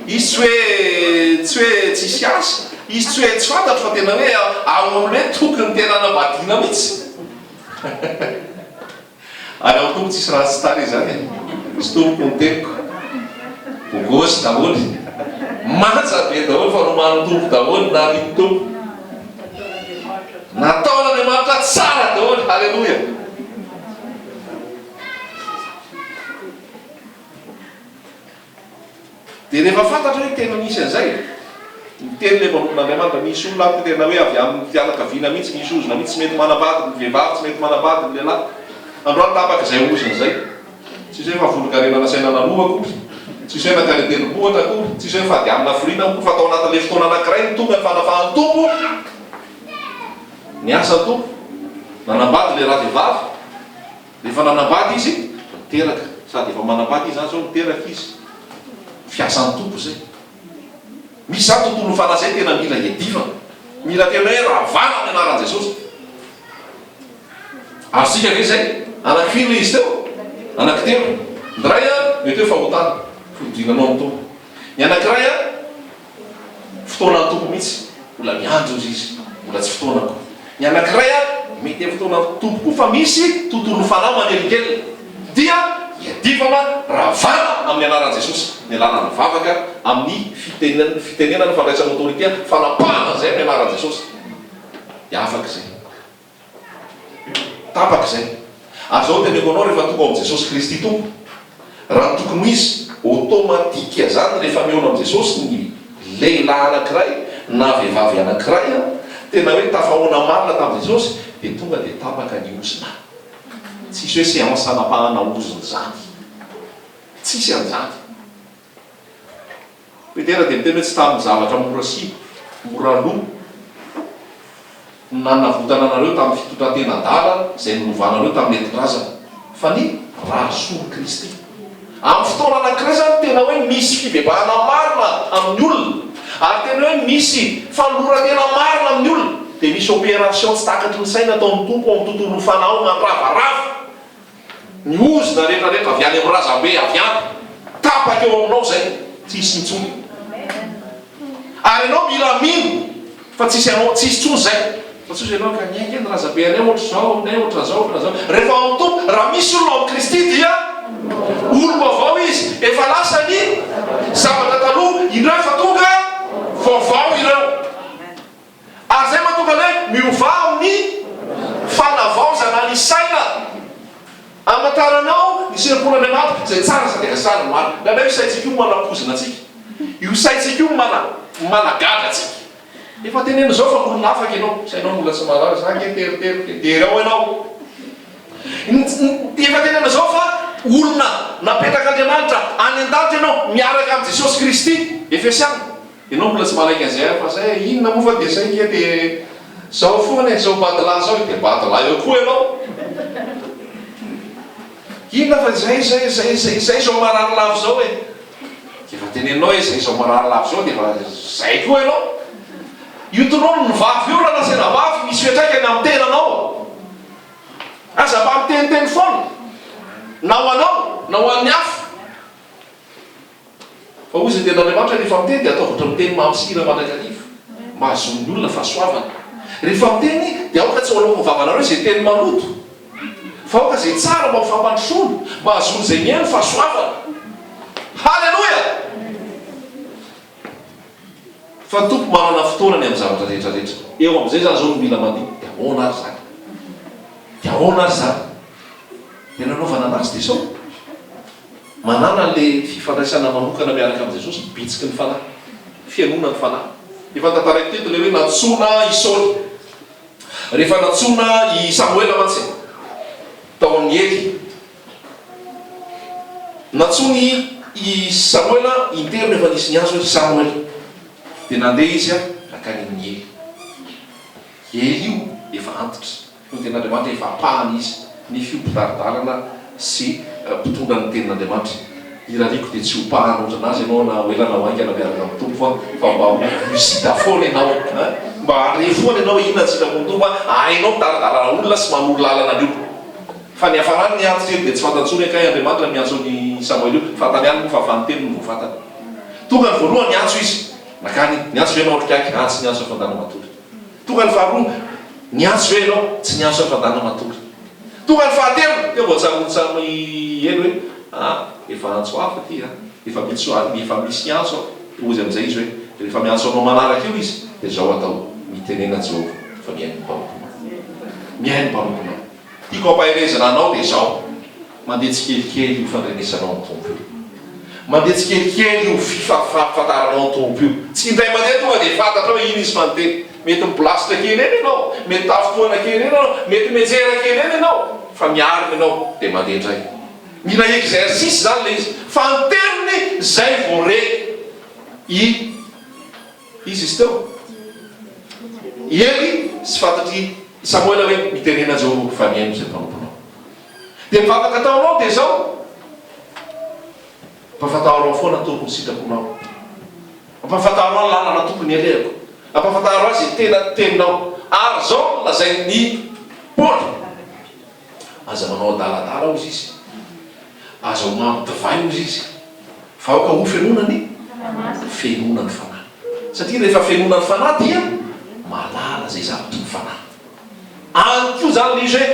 izy tsy hoe tsy hoe tsisy asa, izy tsy hoe tsy fantatro fa tena hoe ao amin'ny hoe tokony tena hanambadiana mihitsy. Ary ao Tompo tsisy ratsy tarehy zany e! Tsy tompoko ny teniko. Bogosy daholo. Manja be daholo fa nomanin'ny Tompo daholo narian'ny Tompo. Nataon'Andriamanitra tsara daholo. Haleloia. Dia rehefa fantatra hoe tena nisy an'izay, niteny ilay mpanompon'Andriamanitra, misy olona ato tena hoe avy amin'ny fianakaviana mihitsy, misy ozona mihitsy, tsy mety manambady ny vehivavy, tsy mety manambady ny lehilahy. Androany tapaka izay ozona izay. Tsisy hoe fahafolonkarena nasaina naloa akory, tsisy hoe nankany an-tendrombohitra akory, tsisy hoe nifady hanina hafiriana akory, fa tao anatin'ilay fotoana anankiray no tonga ny fanafahan'ny Tompo, niasa ny Tompo, nanambady ilay ravehivavy, rehefa nanambady izy, niteraka, sady efa manambady izy izany izao, niteraka izy, fiasan'ny Tompo izay. Misy izany tontolon'ny fanahy izay tena mila iadivana, mila tena hoe ravana amin'ny anaran'i Jesosy. Azontsika ve izay? Anaky firy ilay izy teo? Anaky telo. Ny iray mety hoe fahotana, fihodinanao amin'ny Tompo. Ny anankiray fotoanan'ny Tompo mihitsy, mbola miandry hozy izy, mbola tsy fotoanako. Ny anankiray mety hoe fotoanan'ny Tompo koa fa misy tontolon'ny fanahy manelingelina. Dia iadivana, ravana amin'ny anaran'i Jesosy, ny alalan'ny vavaka, amin'ny fitenenana, fandraisana autorité, fanapahana izay amin'ny anaran'i Jesosy. Dia afaka izay. Tapaka izay. Ary izao no teneniko anao rehefa tonga ao amin'i Jesosy Kristy Tompo, raha ny tokony ho izy, automatique izany rehefa mihaona amin'i Jesosy ny lehilahy anankiray na vehivavy anankiray an, tena hoe tafahaona marina tamin'i Jesosy dia tonga dia tapaka ny ozona. Tsisy hoe séance hanapahana ozona izany. Tsisy an'izany. Petera dia niteny hoe tsy tamin'ny zavatra mora simba, mora lo, no nanavotana anareo tamin'ny fitondran-tena adala izay nolovanareo tamin'ny nentin-drazana, fa ny rà soan'i Kristy. Amin'ny fotoana anankiray izany tena hoe misy fibebahana marina amin'ny olona, ary tena hoe misy fanoloran-tena marina amin'ny olona, dia misy opération tsy takatry ny saina ataon'ny Tompo ao amin'ny tontolon'ny fanahy ao mandravarava. Ny ozona rehetra rehetra avy any amin'ny razambe avy any, tapaka eo aminao izay, tsy hisy intsony. Ary ianao mila mino fa tsisy anao, tsisy intsony izay. Fa tsy hozy ianao ka ny ange ny razambe anay ohatr'izao, aminay ohatran'izao, ohatran'izao. Rehefa ao amin'ny Tompo, raha misy olona ao amin'i Kristy dia olom-baovao izy, efa lasa ny zavatra taloha, indreo efa tonga vaovao ireo. Ary izay mahatonga ny hoe miovà amin'ny fanavaozana ny saina. Hamantaranao ny sitrapon'Andriamanitra, izay tsara sady ankasitrahana no marina. Indraindray io saintsika io manapoizina antsika. Io saintsika io mana, managadra antsika. Efa teneno izao fa olona afaka ianao. Sainao mbola tsy marary, za ange teritery dia tery ao ianao. Efa teneno izao fa olona napetrak'Andriamanitra any an-danitra ianao miaraka amin'i Jesosy Kristy. Efesiana. Ianao mbola tsy manaiky an'izay ary fa zay inona moa fa dia zay nge dia zao foana e, zao badilahy zao dia badilahy eo koa ianao. Inona fa zay zay zay zay zay zao marary lava zao e. Efa teneninao hoe zay zao marary lava zao dia efa zay koa ianao. Io tonony ny vavy io raha lazaina vavy misy fiantraikany amin'ny tenanao. Aza mba miteniteny foana na ho anao na ho an'ny hafa. Fa hoy izay tenin'Andriamanitra, rehefa miteny dia ataovy ohatran'ny miteny mamy sy hira mandrakariva, mba hahazoan'ny olona fahasoavana. Rehefa miteny dia aoka tsy ho aloaky ny vavanareo izay teny maloto, fa aoka izay tsara mba ho fampandrosoana, mba hahazoan'izay mihaino fahasoavana. Haleloia! Fa ny Tompo manana fotoanany amin'ny zavatra rehetra rehetra. Eo amin'izay izany izao no mila mandinika, dia ahoana ary izany? Dia ahoana ary izany? Dia nanaovana anazy dia izao. Manana an'ilay fifandraisana manokana miaraka amin'i Jesosy, ny bitsiky ny Fanahy, fihainoana ny Fanahy. Efa notantaraiko teto ilay hoe nantsoina i Saoly. Rehefa nantsoina i Samoela mantsy tao amin'i Ely. Nantsoiny i Samoela intelo no efa nisy niantso hoe Samoela. Dia nandeha izy nankany amin'i Ely. Ely io efa antitra. Ny tenin'Andriamanitra efa ampahany izy, ny fio mpitari-dalana sy mpitondra ny tenin'Andriamanitra. Irariako dia tsy ho mpahana ohatran'azy ianao na ho ela na ho haingana miaraka amin'ny Tompo an, fa mba ho lucide foana ianao an, mba handre foana ianao hoe inona ny sitrapon'ny Tompo an, hainao mitari-dalana olona sy manoro lalana ny olona. Fa ny hafarany ny antitra eto dia tsy fantany intsony hoe kay Andriamanitra no miantso an'i Samoela io, fantany ihany moa fa fanintelony no voafantany. Tonga ny voalohany niantso izy, nankany, niantso ve ianao otrikaky? Ah tsy niantso aho fa ndana matory. Tonga ny faharoa, niantso ve ianao? Tsy niantso aho fa ndana matory. Tonga ny fahatelo, teo vao tsaroan'i Samoela hoe, ah, efa antso hafa ity an, efa misy efa misy antso aho. Dia hoy izy amin'izay izy hoe, rehefa miantso anao manaraka eo izy, dia izao atao, mitenena Jehovah fa mihaino ny mpanomponao. Mihaino ny mpanomponao. Tiako hampaherezana anao dia izao, mandeha tsikelikely io fandrenesanao ny Tompo io. Mandeha tsikelikely io fifampahafantaranao ny Tompo io. Tsy indray mandeha tonga dia fantatrao hoe iny izy fa niteny. Mety mibolasitra kely eny ianao, mety tafintohana kely eny ianao, mety mianjera kely eny ianao, fa miarina ianao dia mandeha indray. Mila exercice izany ilay izy. Fa ny teniny izay vao re i iza izy teo? I Ely sy fantatr'i Samoela hoe mitenena Jehovah fa mihaino izay mpanomponao. Dia ny vavaka ataonao dia izao, Ampahafantaro ahy foana Tompo ny sitraponao. Ampahafantaro ahy ny lalana tokony alehako. Ampahafantaro ahy izay tena teninao. Ary izao no lazain'i Paoly, Aza manao adaladala, hozy izy. Aza ho mamo divay, hozy izy. Fa aoka ho fenoina ny fenoina ny Fanahy. Satria rehefa fenoina ny Fanahy dia mahalala izay zavatry ny Fanahy. Any koa izany ilay izy hoe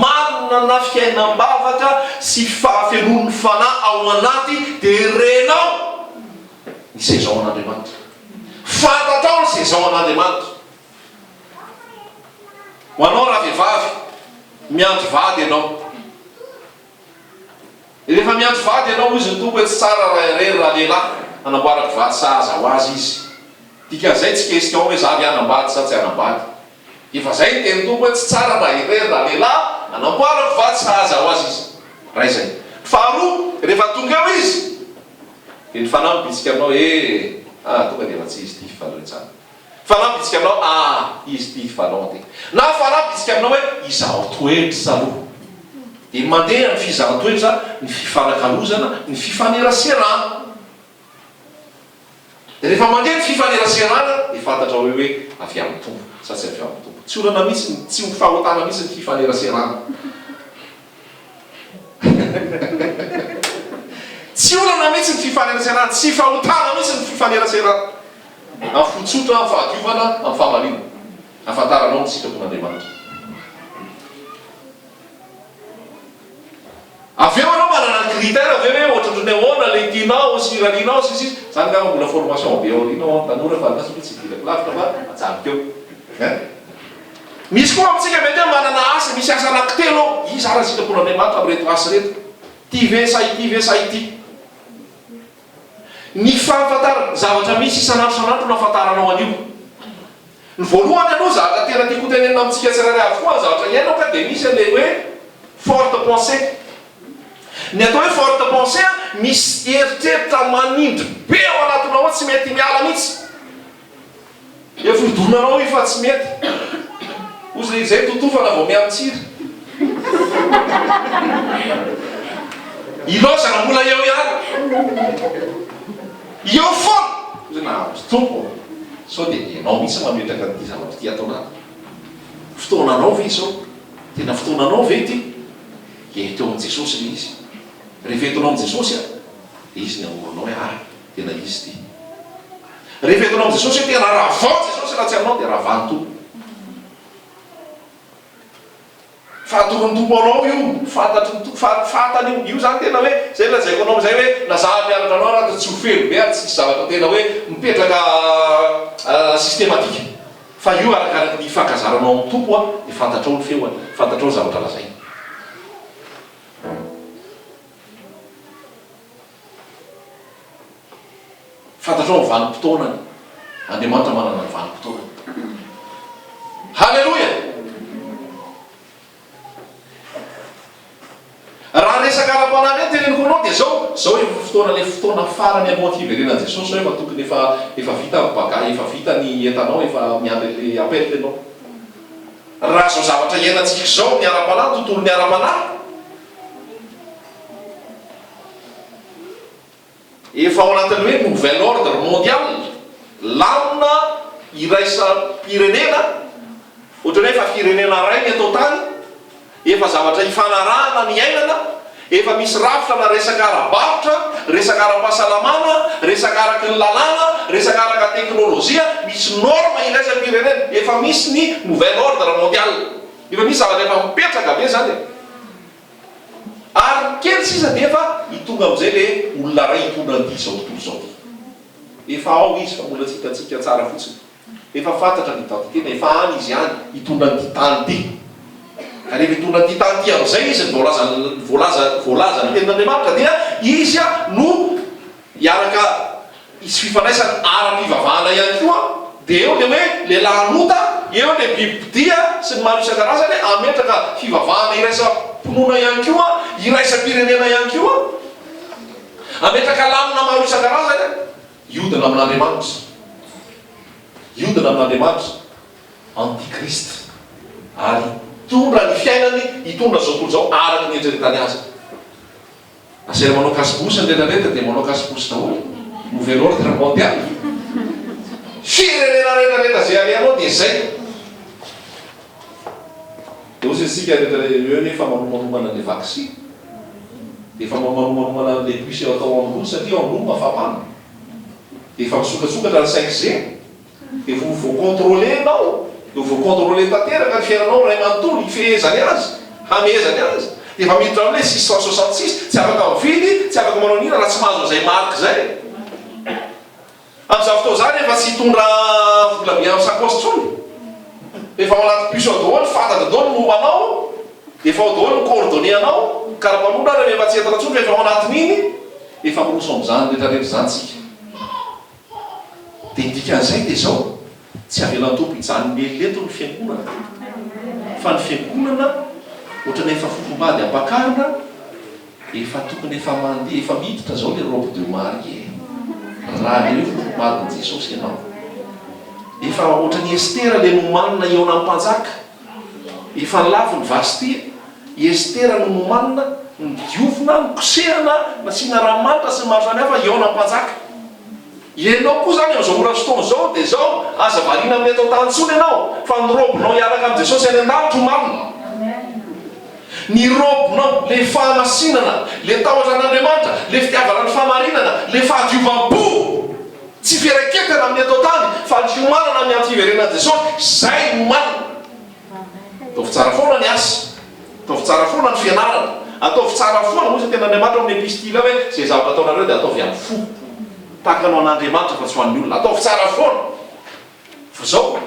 manana fiainam-bavaka sy fahafenoan'ny Fanahy ao anaty dia renao ny saison an'Andriamanitra. Fantatrao ny saison an'Andriamanitra. Ho anao ravehivavy, miandry vady ianao. Rehefa miandry vady ianao hozy ny Tompo hoe tsy tsara raha irery ralehilahy, hanamboarako vady sahaza ho azy izy. Dikan'izay tsy question hoe za ve hanambady sa tsy hanambady. Efa zay ny tenin'ny Tompo hoe tsy tsara raha irery ralehilahy, hanamboarako vady sahaza ho azy izy. Ray izay. Faharoa, rehefa tonga eo izy, dia ny Fanahy mibitsika aminao hoe, ah tonga dia efa tsy izy ity fa aleo hijanona. Fanahy mibitsika aminao ah izy ity valon ty. Na fanahy mibitsika aminao hoe izaho toetra aloha. Dia mandeha ny fizahan-toetra, ny fifanakalozana, ny fifaneraserana. Dia rehefa mandeha ny fifaneraserana dia fantatrao hoe hoe avy amin'ny Tompo sa tsy avy amin'ny Tompo. Tsy olana mihitsy ny, tsy ho fahotana mihitsy ny fifaneraserana. Tsy olana mihitsy ny fifaneraserana, tsy fahotana mihitsy ny fifaneraserana. Amin'ny fo tsotra, amin'ny fahadiovana, amin'ny fahamarinana. Ahafantaranao ny sitrapon'Andriamanitra. Avy eo ianao manana ny critère avy eo hoe ohatrohatry ny ahoana ilay tianao sy irarianao sy ny sisa. Izany angamba mbola formation be aoriana ho an'ny tanora fa andraso aloha tsy hidirako lavitra fa ajanoko eo. Hein? Misy koa amintsika mety hoe manana asa, misy asa anankitelo ao, iza ary ny sitrapon'Andriamanitra amin'ireto asa ireto? Ity ve sa ity ve sa ity? Ny fahafantarana, zavatra misy isan'andro isan'andro no ahafantaranao an'io. Ny voalohany aloha zavatra tena tiako hotenenina amintsika tsirairay avokoa ny zavatra iainako a dia misy an'ilay hoe forte pensée. Ny atao hoe forte pensée a, misy eritreritra manindry be ao anatinao ao tsy mety miala mihitsy. Efa hodonanao io fa tsy mety. Ozy le izay totofana vao miha-mitsiry. Ilaozana mbola eo ihany. Eo foana. Ozy na ry Tompo ô, sao dia ianao mihitsy mametraka an'ity zavatra ity ato anaty. Fotoananao ve izao? Tena fotoananao ve ity? Ento eo amin'i Jesosy ilay izy. Rehefa entinao amin'i Jesosy an, dia Izy ny hamoronao hoe ah, tena Izy ity. Rehefa entinao amin'i Jesosy hoe tena ravao Jesosy raha tsy aminao dia ravan'ny Tompo. Fa atoron'ny Tompo anao io, fantatry ny Tompo, fa fantany io. Io izany tena hoe, izay lazaiko anao amin'izay hoe na za hampianatra anao ary tsy ho feno be ary tsy hisy zavatra tena hoe mipetraka systématique. Fa io arakaraky ny ifankazaranao amin'ny Tompo dia fantatrao ny feony, fantatrao ny zavatra lazainy. Fantatrao ny vanim-potoanany. Andriamanitra manana ny vanim-potoanany. Haleloia! Raha resaka ara-panahy indray no teneniko aminao dia izao, izao efa fotoana ilay fotoana farany alohan'ny fiverenan'i Jesosy izao efa tokony efa efa vita ny bagages, efa vita ny entanao, efa miandry an'ilay appel ianao. Raha izao zavatra iainantsika izao ny ara-panahy, ny tontolon'ny ara-panahy, Efa ao anatin'ny hoe nouvel ordre mondial, lamina iraisam-pirenena, ohatran'ny hoe efa firenena iray ny eto an-tany, efa zavatra ifanarahana ny iainana, efa misy rafitra na resaka ara-barotra, resaka ara-pahasalamana, resaka araky ny lalàna, resaka araka teknolojia, misy norme iraisam-pirenena, efa misy ny nouvel ordre mondial. Efa misy zavatra efa mipetraka be izany e. Ary kely sisa dia efa hitonga amin'izay le olona iray hitondra an'ity izao tontolo izao ity. Efa ao izy fa mbola tsy hitantsika tsara fotsiny. Efa fantatra ny identité-ny, efa any izy any hitondra an'ity tany ity. Ka rehefa hitondra an'ity tany ity amin'izay izy, ny voalazan'ny voalaza voalazan'ny tenin'Andriamanitra dia izy no. Hiaraka hisy fifandraisana ara-pivavahana ihany koa, dia eo le hoe lehilahy hanota, eo le bibidia sy ny maro isan-karazany, hametraka fivavahana iraisam-pinoana ihany koa, iraisam-pirenena ihany koa, hametraka lamina maro isan-karazany, hiodina amin'Andriamanitra, hiodina amin'Andriamanitra, antichrist, ary hitondra ny fiainany, hitondra izao tontolo izao araka ny eritreretany azy. Asaina manao cache-bouche ny rehetra rehetra dia manao cache-bouche daholo. Nouvel ordre mondial. Firenena rehetra rehetra izay alehanao dia izay. Dia hozy isika rehetra eo anie efa manomanomana an'ilay vaccin. Dia efa manomanomana an'ilay puce atao ambony satria ao ambony mafapana. Dia efa misokatsokatra ny 5G. Dia ho voa-contrôler ianao, dia ho voa-contrôler tanteraka ny fiainanao iray manontolo, hifehezany azy, hamehezany azy. Dia efa miditra amin'ilay 666, tsy afaka mividy, tsy afaka manao n'inona raha tsy mahazo an'izay marque izay. Amin'izany fotoana izany efa tsy hitondra vola be amin'ny sakaosy intsony. Efa ao anaty puce ao daholo, fantatra daholo ny momba anao, dia efa ao daholo ny coordonnées anao, karapanondro ary efa tsy entina intsony fa efa ao anatin'iny, efa miroso amin'izany rehetra rehetra izany tsika. Dia ny dikan'izay dia izao, tsy avelan'ny Tompo hijanona ela eto ny fiangonana, fa ny fiangonana ohatran'ny efa fofombady ampakarina, efa tokony efa mandeha, efa miditra izao ilay robe de mariée, raha ilay hoe fofombadin'i Jesosy ianao. Efa ohatran'i Estera ilay nomanina hihaona amin'ny mpanjaka, efa nilaviny Vastia, I Estera no nomanina, nodiovina, nokosehana, nasiana ranomanitra sy ny maro samihafa hihaona amin'ny mpanjaka. Ianao koa izany amin'izao ora sy fotoana izao dia izao, aza variana amin'ny eto an-tany intsony ianao, fa ny robinao hiaraka amin'i Jesosy any an-danitra omanina. Ny robinao, ilay fahamasinana, ilay tahotra an'Andriamanitra, ilay fitiavana ny fahamarinana, ilay fahadiovam-po, tsy fiaraiketana amin'ny eto an-tany, fa ny fiomanana amin'ny andro fiverenan'i Jesosy, izay no omanina. Ataovy tsara foana ny asa. Ataovy tsara foana ny fianarana. Ataovy tsara foana, hoy ny Tenin'Andriamanitra ao amin'ny epistily ao hoe, izay zavatra ataonareo dia ataovy amin'ny fo. Tahaka ny ho an'Andriamanitra fa tsy ho an'ny olona. Ataovy tsara foana. Fa izao,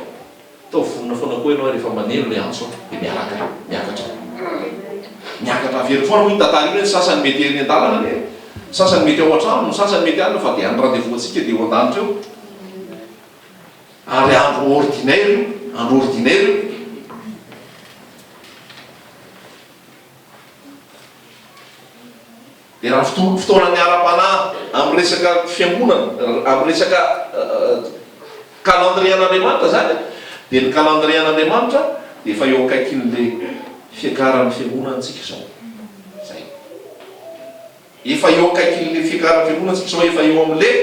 ataovy vonona foana koa ianao rehefa maneno ilay antso dia miaraka miakatra. Miakatra averiko foana hoy ny tantara iny hoe ny sasany mety eny an-dalana anie, ny sasany mety ao an-trano, ny sasany mety any fa dia any rendez-vous antsika dia eo an-danitra eo. Ary andro ordinaire io, andro ordinaire io. Dia raha fotoa, fotoanan'ny ara-panahy amin'ny resaka fiangonana, amin'ny resaka calendrier an'Andriamanitra izany, dia ny calendrier an'Andriamanitra dia efa eo akaikin'ilay fiakaran'ny fiangonana tsika izao. Izay. Efa eo akaikin'ilay fiakaran'ny fiangonana tsika izao, efa eo amin'ilay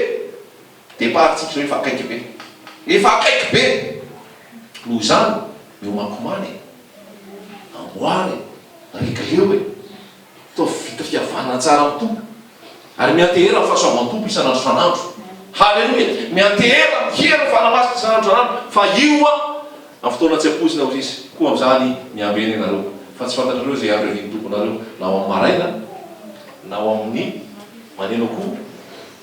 Départ tsika zao efa akaiky be. Efa akaiky be! Noho izany, miomankomana e! Amboary e! Regleo e! Ataovy vita fihavanana tsara amin'ny Tompo. Ary miantehera amin'ny fahasoavan'ny Tompo isan'andro isan'andro. Haleloia! Miantehera amin'ny herin'ny Fanahy Masina isan'andro isan'andro fa io an! Amin'ny fotoana tsy ampoizina hoy Izy, koa amin'izany miambena ianareo, fa tsy fantatrareo izay andro hiavian'ny Tomponareo, na ho amin'ny maraina, na ho amin'ny maneno akoho,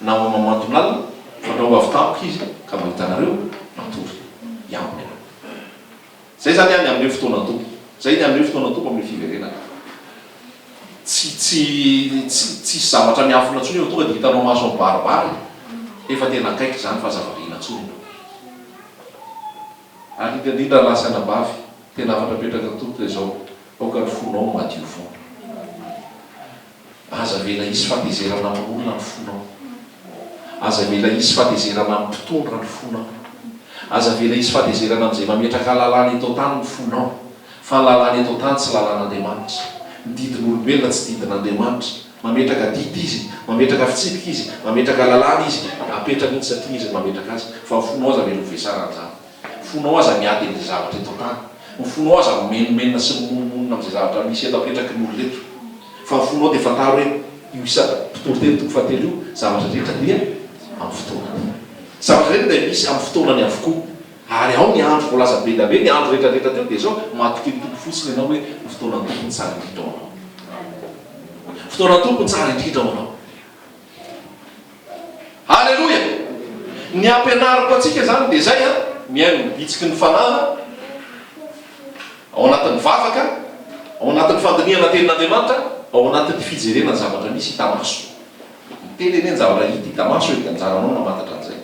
na ho amin'ny mamanton'alina, fandrao ho avy tampoka Izy ka mahita anareo matory. Hiambina ianareo. Izay izany ny amin'ny hoe fotoanan'ny Tompo. Izay ny amin'ny hoe fotoanan'ny Tompo amin'ny fiverenana. Tsy, tsy, tsy, tsisy zavatra miafina intsony eo, tonga dia hitanao maso mibaribary, efa tena akaiky izany fa aza variana intsony ianao. Ary indrindra indrindra lahy sy anabavy, tena hafatra apetraka ny Tompo dia izao, aoka ny fonao ho madio foana. Aza avela hisy fahatezerana amin'olona ny fonao. Aza avela hisy fahatezerana amin'ny mpitondra ny fonao. Aza avela hisy fahatezerana amin'izay mametraka lalàna eto an-tany ny fonao. Fa ny lalàna eto an-tany tsy lalàn'Andriamanitra. Ny didin'olombelona tsy didin'Andriamanitra. Mametraka didy izy, mametraka fitsipika izy, mametraka lalàna izy, apetrany iny satria izy no mametraka azy, fa ny fonao aza avela ho vesaran'izany. Ny fonao aza miady amin'izay zavatra eto an-tany. Ny fonao aza mimenomenona sy mimonomonona amin'izay zavatra misy eto apetraky ny olona eto. Fa ny fonao dia fantaro hoe io isa mpitoriteny toko fahatelo io, zavatra rehetra dia amin'ny fotoanany. Zavatra rehetra dia misy amin'ny fotoanany avokoa. Ary ao ny andro voalaza be dia be, ny andro rehetra rehetra teo dia izao, matokia ny Tompo fotsiny ianao hoe ny fotoanan'ny Tompo no tsara indrindra ho anao. Fotoanan'ny Tompo no tsara indrindra ho anao. Aleloia! Ny ampianariko antsika izany dia izay an, mihaino ny bitsiky ny Fanahy ao anatin'ny vavaka, ao anatin'ny fandinihana tenin'Andriamanitra, ao anatin'ny fijerena ny zavatra misy hita maso. Miteny anie ny zavatra hita hita maso e, dia anjaranao ny mamantatra an'izay.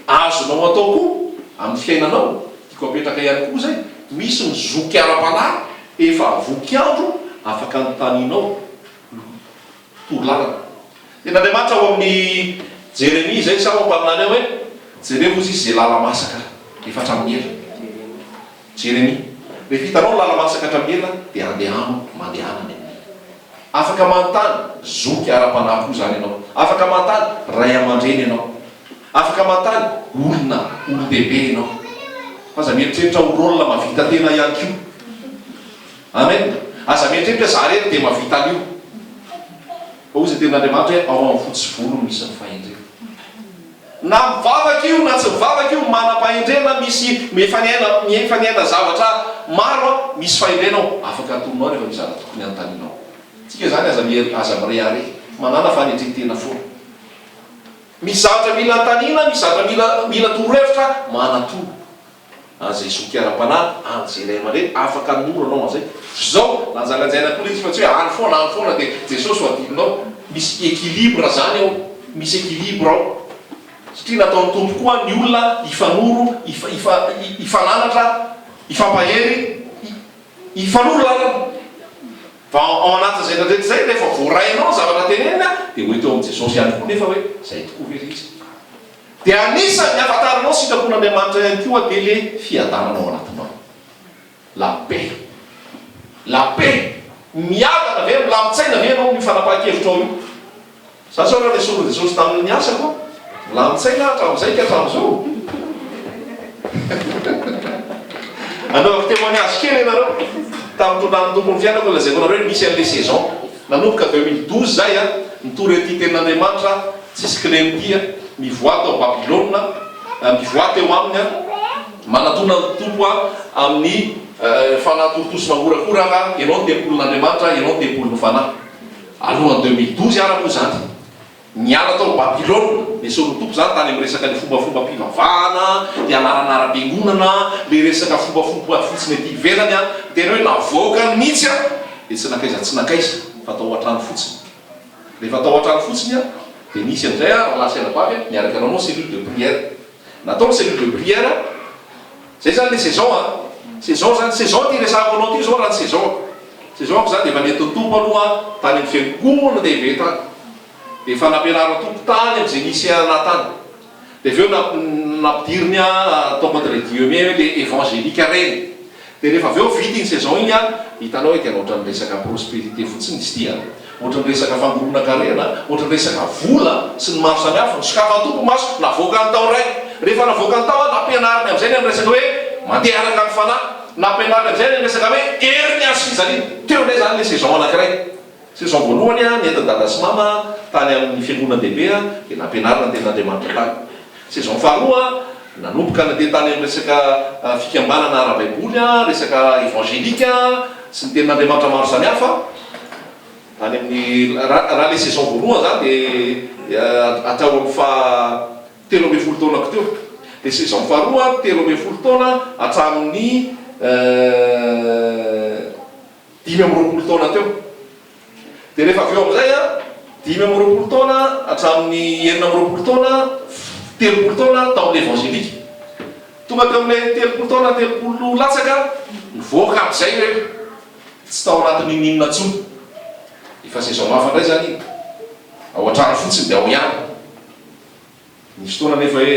Azonao atao koa amin'ny fiainanao, tiako apetraka ihany koa izay, misy ny zoky ara-panahy efa voky andro afaka anontanianao torolalana. Tenin'Andriamanitra ao amin'ny Jeremia izay sa ao mpaminany ao hoe, jereo hozy izy izay lala-masaka efa hatramin'ny ela. Jeremia, rehefa hitanao ny lala-masaka hatramin'ny ela dia andehano mandehana any amin'iny. Afaka manontany zoky ara-panahy koa izany ianao. Afaka manontany ray aman-dreny ianao. Afaka manontany olona, olon-dehibe ianao. Fa aza mieritreritra ho rôle mahavita tena ihany koa. Amen. Aza mieritreritra hoe za irery dia mahavita an'io. Fa hoy izay tenin'Andriamanitra hoe ao amin'ny fotsy volo no misy ny fahendrena. Na mivavaka io na tsy mivavaka io, manam-pahendrena, misy efa niaina efa niaina zavatra maro an, misy fahendrena ao, afaka atoronao rehefa misy zavatra tokony hanontanianao. Tsika izany aza mier aza mirehareha, manàna fanetren-tena foana. Misy zavatra mila anontaniana, misy zavatra mila mila torohevitra, manatoro. An'izay zoky ara-panahy, an'izay ray aman-dreny afaka hanoro anao an'izay. Zao, lanjalanjaina koa ilay izy fa tsy hoe any foana, any foana dia Jesosy ho adinonao. Misy équilibre zany ao, misy équilibre ao. Satria nataon'ny Tompo koa ny olona hifanoro, hifa, hifa, hifananatra, hifampahery, hifanoro lalana. Fa ao anatin'izay rehetra izay, rehefa voarainao ny zavatra tenenina, dia ho hita eo amin'i Jesosy ihany koa nefa hoe izay tokoa ve ilay izy. Dia anisan'ny ahafantaranao sitrapon'Andriamanitra ihany koa dia le fiadanana ao anatinao. La paix. La paix. Miadana ve, milamin-tsaina ve ianao amin'io fanapahan-kevitrao io? Za zao raha nesorin'i Jesosy tamin'ny asako, milamin-tsaina aho hatramin'izay ka hatramin'izao. Anaovako témoignage kely ianareo, tamin'ny nitondran'ny Tompo ny fiainako, lazaiko anareo hoe nisy an'le saison. Nanomboka 2012 zay an, nitory an'ity tenin'Andriamanitra aho, tsisy kilema ity an, mivoaha tao Babylona, mivoaha teo aminy an, manatona ny Tompo an, amin'ny fanahy torotoro sy mangorakoraka, ianao ny tempolin'Andriamanitra, ianao ny tempolin'ny fanahy. Alohan'ny 2012 ara moa izany, niala tao Babylona, nesorin'ny Tompo izany tany amin'ny resaka le fombafombam-pivavahana, le anaran'aram-piangonana, le resaka fombafomba fotsiny aty ivelany an, tena hoe navoakany mihitsy an, dia tsy nankaiza tsy nankaiza fa tao an-trano fotsiny. Rehefa tao an-trano fotsiny an, dia nisy amin'izay an, rahalahy sy anabavy an, niaraka nanao cellule de prière. Natao ny cellule de prière, zay zany le saison an, saison zany, saison ity resahako anao ity zao raha ny saison an. Saison ako zany dia efa nentin'ny Tompo aloha tany amin'ny fiangonana lehibe tany. Dia efa nampianarin'ny Tompo tany amin'izay nisy anah tany. Dia avy eo nampidiriny ahy ataoko entre guillemets hoe le évangélique reny. Dia rehefa avy eo vita iny saison iny an, hitanao hoe tena ohatran'ny resaka prospérité fotsiny izy ity an, ohatran'ny resaka fangoronan-karena, ohatran'ny resaka vola sy ny maro samihafa. Nosokafan'ny Tompo ny maso, navoakany tao indray. Rehefa navoakany tao aho, nampianariny amin'izay ny amin'ny resaka hoe mandeha araka ny fanahy. Nampianariny amin'izay ny amin'ny resaka hoe herin'ny hazo fijaliana. Teo indray izany ilay saison anankiray. Saison voalohany aho nentin'i dada sy mama tany amin'ny fiangonan-dehibe aho dia nampianarina ny tenin'Andriamanitra tany. Saison faharoa nanomboka nandeha tany amin'ny resaka fikambanana ara-baiboly aho, resaka évangélique sy ny tenin'Andriamanitra maro samihafa. Tany amin'ny raha ilay saison voalohany izany dia hatrao amin'ny faha 13 taonako teo. Dia saison faharoa 13 taona hatramin'ny 25 taona teo. Dia rehefa avy eo amin'izay an, 25 taona hatramin'ny 26 taona, 30 taona tao amin'ny évangélique. Tonga teo amin'ilay 30 taona, 30 latsaka, nivoaka amin'izay hoe tsy tao anatin'inon'inona intsony. Efa saison hafa indray izany iny. Ao an-trano fotsiny dia ao ihany. Nisy fotoana anefa hoe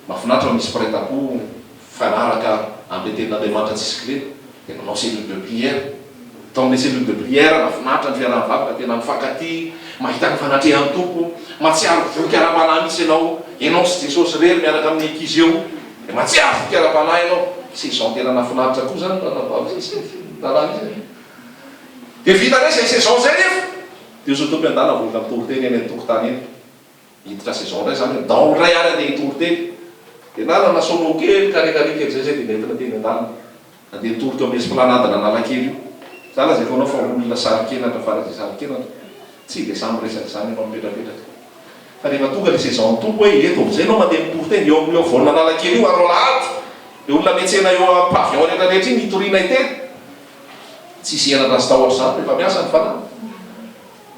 mahafinaritra fa misy mpiray tampo mifanaraka amin'ilay tenin'Andriamanitra tsisy kilema dia manao cellule de prière. Tao amin'ilay cellule de prière mahafinaritra ny fiaraha-mivavaka, tena mifankatia, mahita ny fanatrehan'ny Tompo, mahatsiaro voky ara-panahy mihitsy ianao, ianao sy Jesosy irery miaraka amin'ny ankizy eo dia mahatsiaro voky ara-panahy ianao. Saison tena nahafinaritra koa izany ranabavy sy rahalahy izy e. Dia vita indray izay saison izay nefa dia hoy Tompo miandalana voaka mitory teny eny an-tokotany eny. Hiditra saison indray zany hoe ndao indray ary andeha hitory teny. Dia nanana sono kely carré carré kely zay zay dia nentina teny an-dalana. Nandeha nitory teo amin'ny esplanade an'Analakely io. Za lazaiko anao fa olona saro-kenatra faran'izay saro-kenatra. Tsy dia sahy miresaka izany ianao mipetrapetraka. Fa rehefa tonga ilay saison ny Tompo hoe eto amin'izay ianao mandeha mitory teny eo amin'io afovoan'Analakely io andro alahady. Ilay olona miantsena eo amin'ny pavillon rehetra rehetra iny hitorianay teny. Tsisy henatra sy tahotra izany rehefa miasa ny fanahy.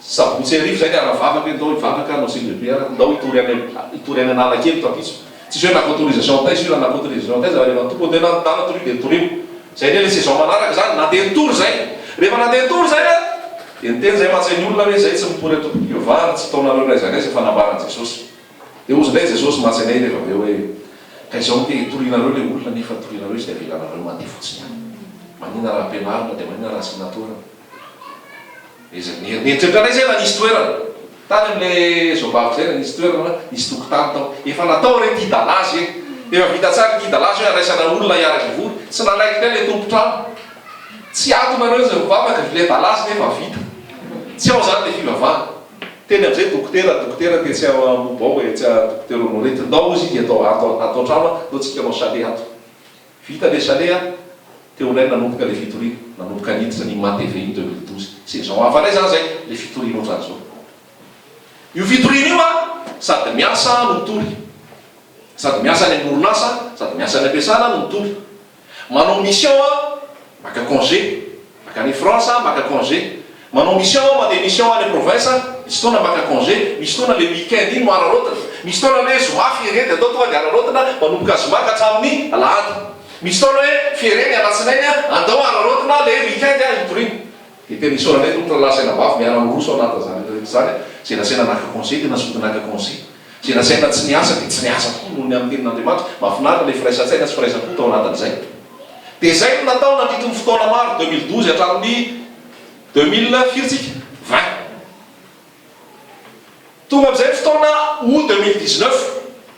Sabotsy hariva izay niara-nivavaka hoe ndao hivavaka hanao cellule de prière, ndao hitory any hitory any Analakely rahampitso. Tsisy hoe naka autorisation taiza io na naka autorisation taiza fa rehefa ny Tompo niteny hoe ndana torio dia torio. Izay indray ilay saison manaraka izany, nandeha nitory izay. Rehefa nandeha nitory izay an, dia niteny izay mantsy ny olona hoe izay tsy mitory antokom-pivavahana tsy taonareo n'aiza n'aiza fa nambaran'i Jesosy. Dia hozy indray Jesosy mantsy anay rehefa avy eo hoe ka izao no te hitorianareo ilay olona nefa torianareo izy dia avelanareo mandeha fotsiny any. Manina raha ampianarina dia manina raha asiana toerana. Izy nieritreritra anay izay raha nisy toerana. Tany amin'ilay zobaviko izay raha nisy toerana, nisy tokotany tao. Efa natao re ity dalazy e! Efa vita tsara ity dalazy hoe handraisana olona hiaraka hivory. Tsy nanaiky indray ilay tompon-trano. Tsy ato nareo izay mivavaka, ilay dalazy nefa vita. Tsy ao izany ilay fivavahana. Teny amin'izay dokotera, dokotera tetsy Ambohibao, etsy Dokotera Honoré, ndao hozy izy ato ato ato an-trano, ndao tsika hanao chalet ato. Vita le chalet a, teo indray nanomboka le fitoriana, nanomboka niditra ny MATV iny 2012. Saison hafa indray zany zay, le fitoriana ohatran'izao. Io fitoriana io a, sady miasa no mitory. Sady miasa any amin'ny orinasa, sady miasa any am-piasana no mitory. Manao mission a, maka congé. Mankany France aho maka congé. Manao mission aho mandeha mission any province, misy fotoana maka congé, misy fotoana le week-end iny no araraotina, misy fotoana le zoma férié dia atao tonga dia araraotina manomboka zoma ka hatramin'ny alahady. Misy fotoana hoe férié ny alatsinainy andao araraotina le week-end hitoriana. Dia tena isaoranay Tompo rahalahy sy anabavy miara miroso ao anatin'izany rehetra izany, izay nasaina naka congé dia nazoto naka congé. Izay nasaina tsy niasa dia tsy niasa tokoa noho ny amin'ny tenin'Andriamanitra. Mahafinaritra ilay firaisan-tsaina sy firaisam-po tao anatin'izay. Dia izay no natao nandritry ny fotoana maro, 2012 hatramin'ny 2000 firy tsika? 20. Tonga amin'izay ny fotoana août 2019,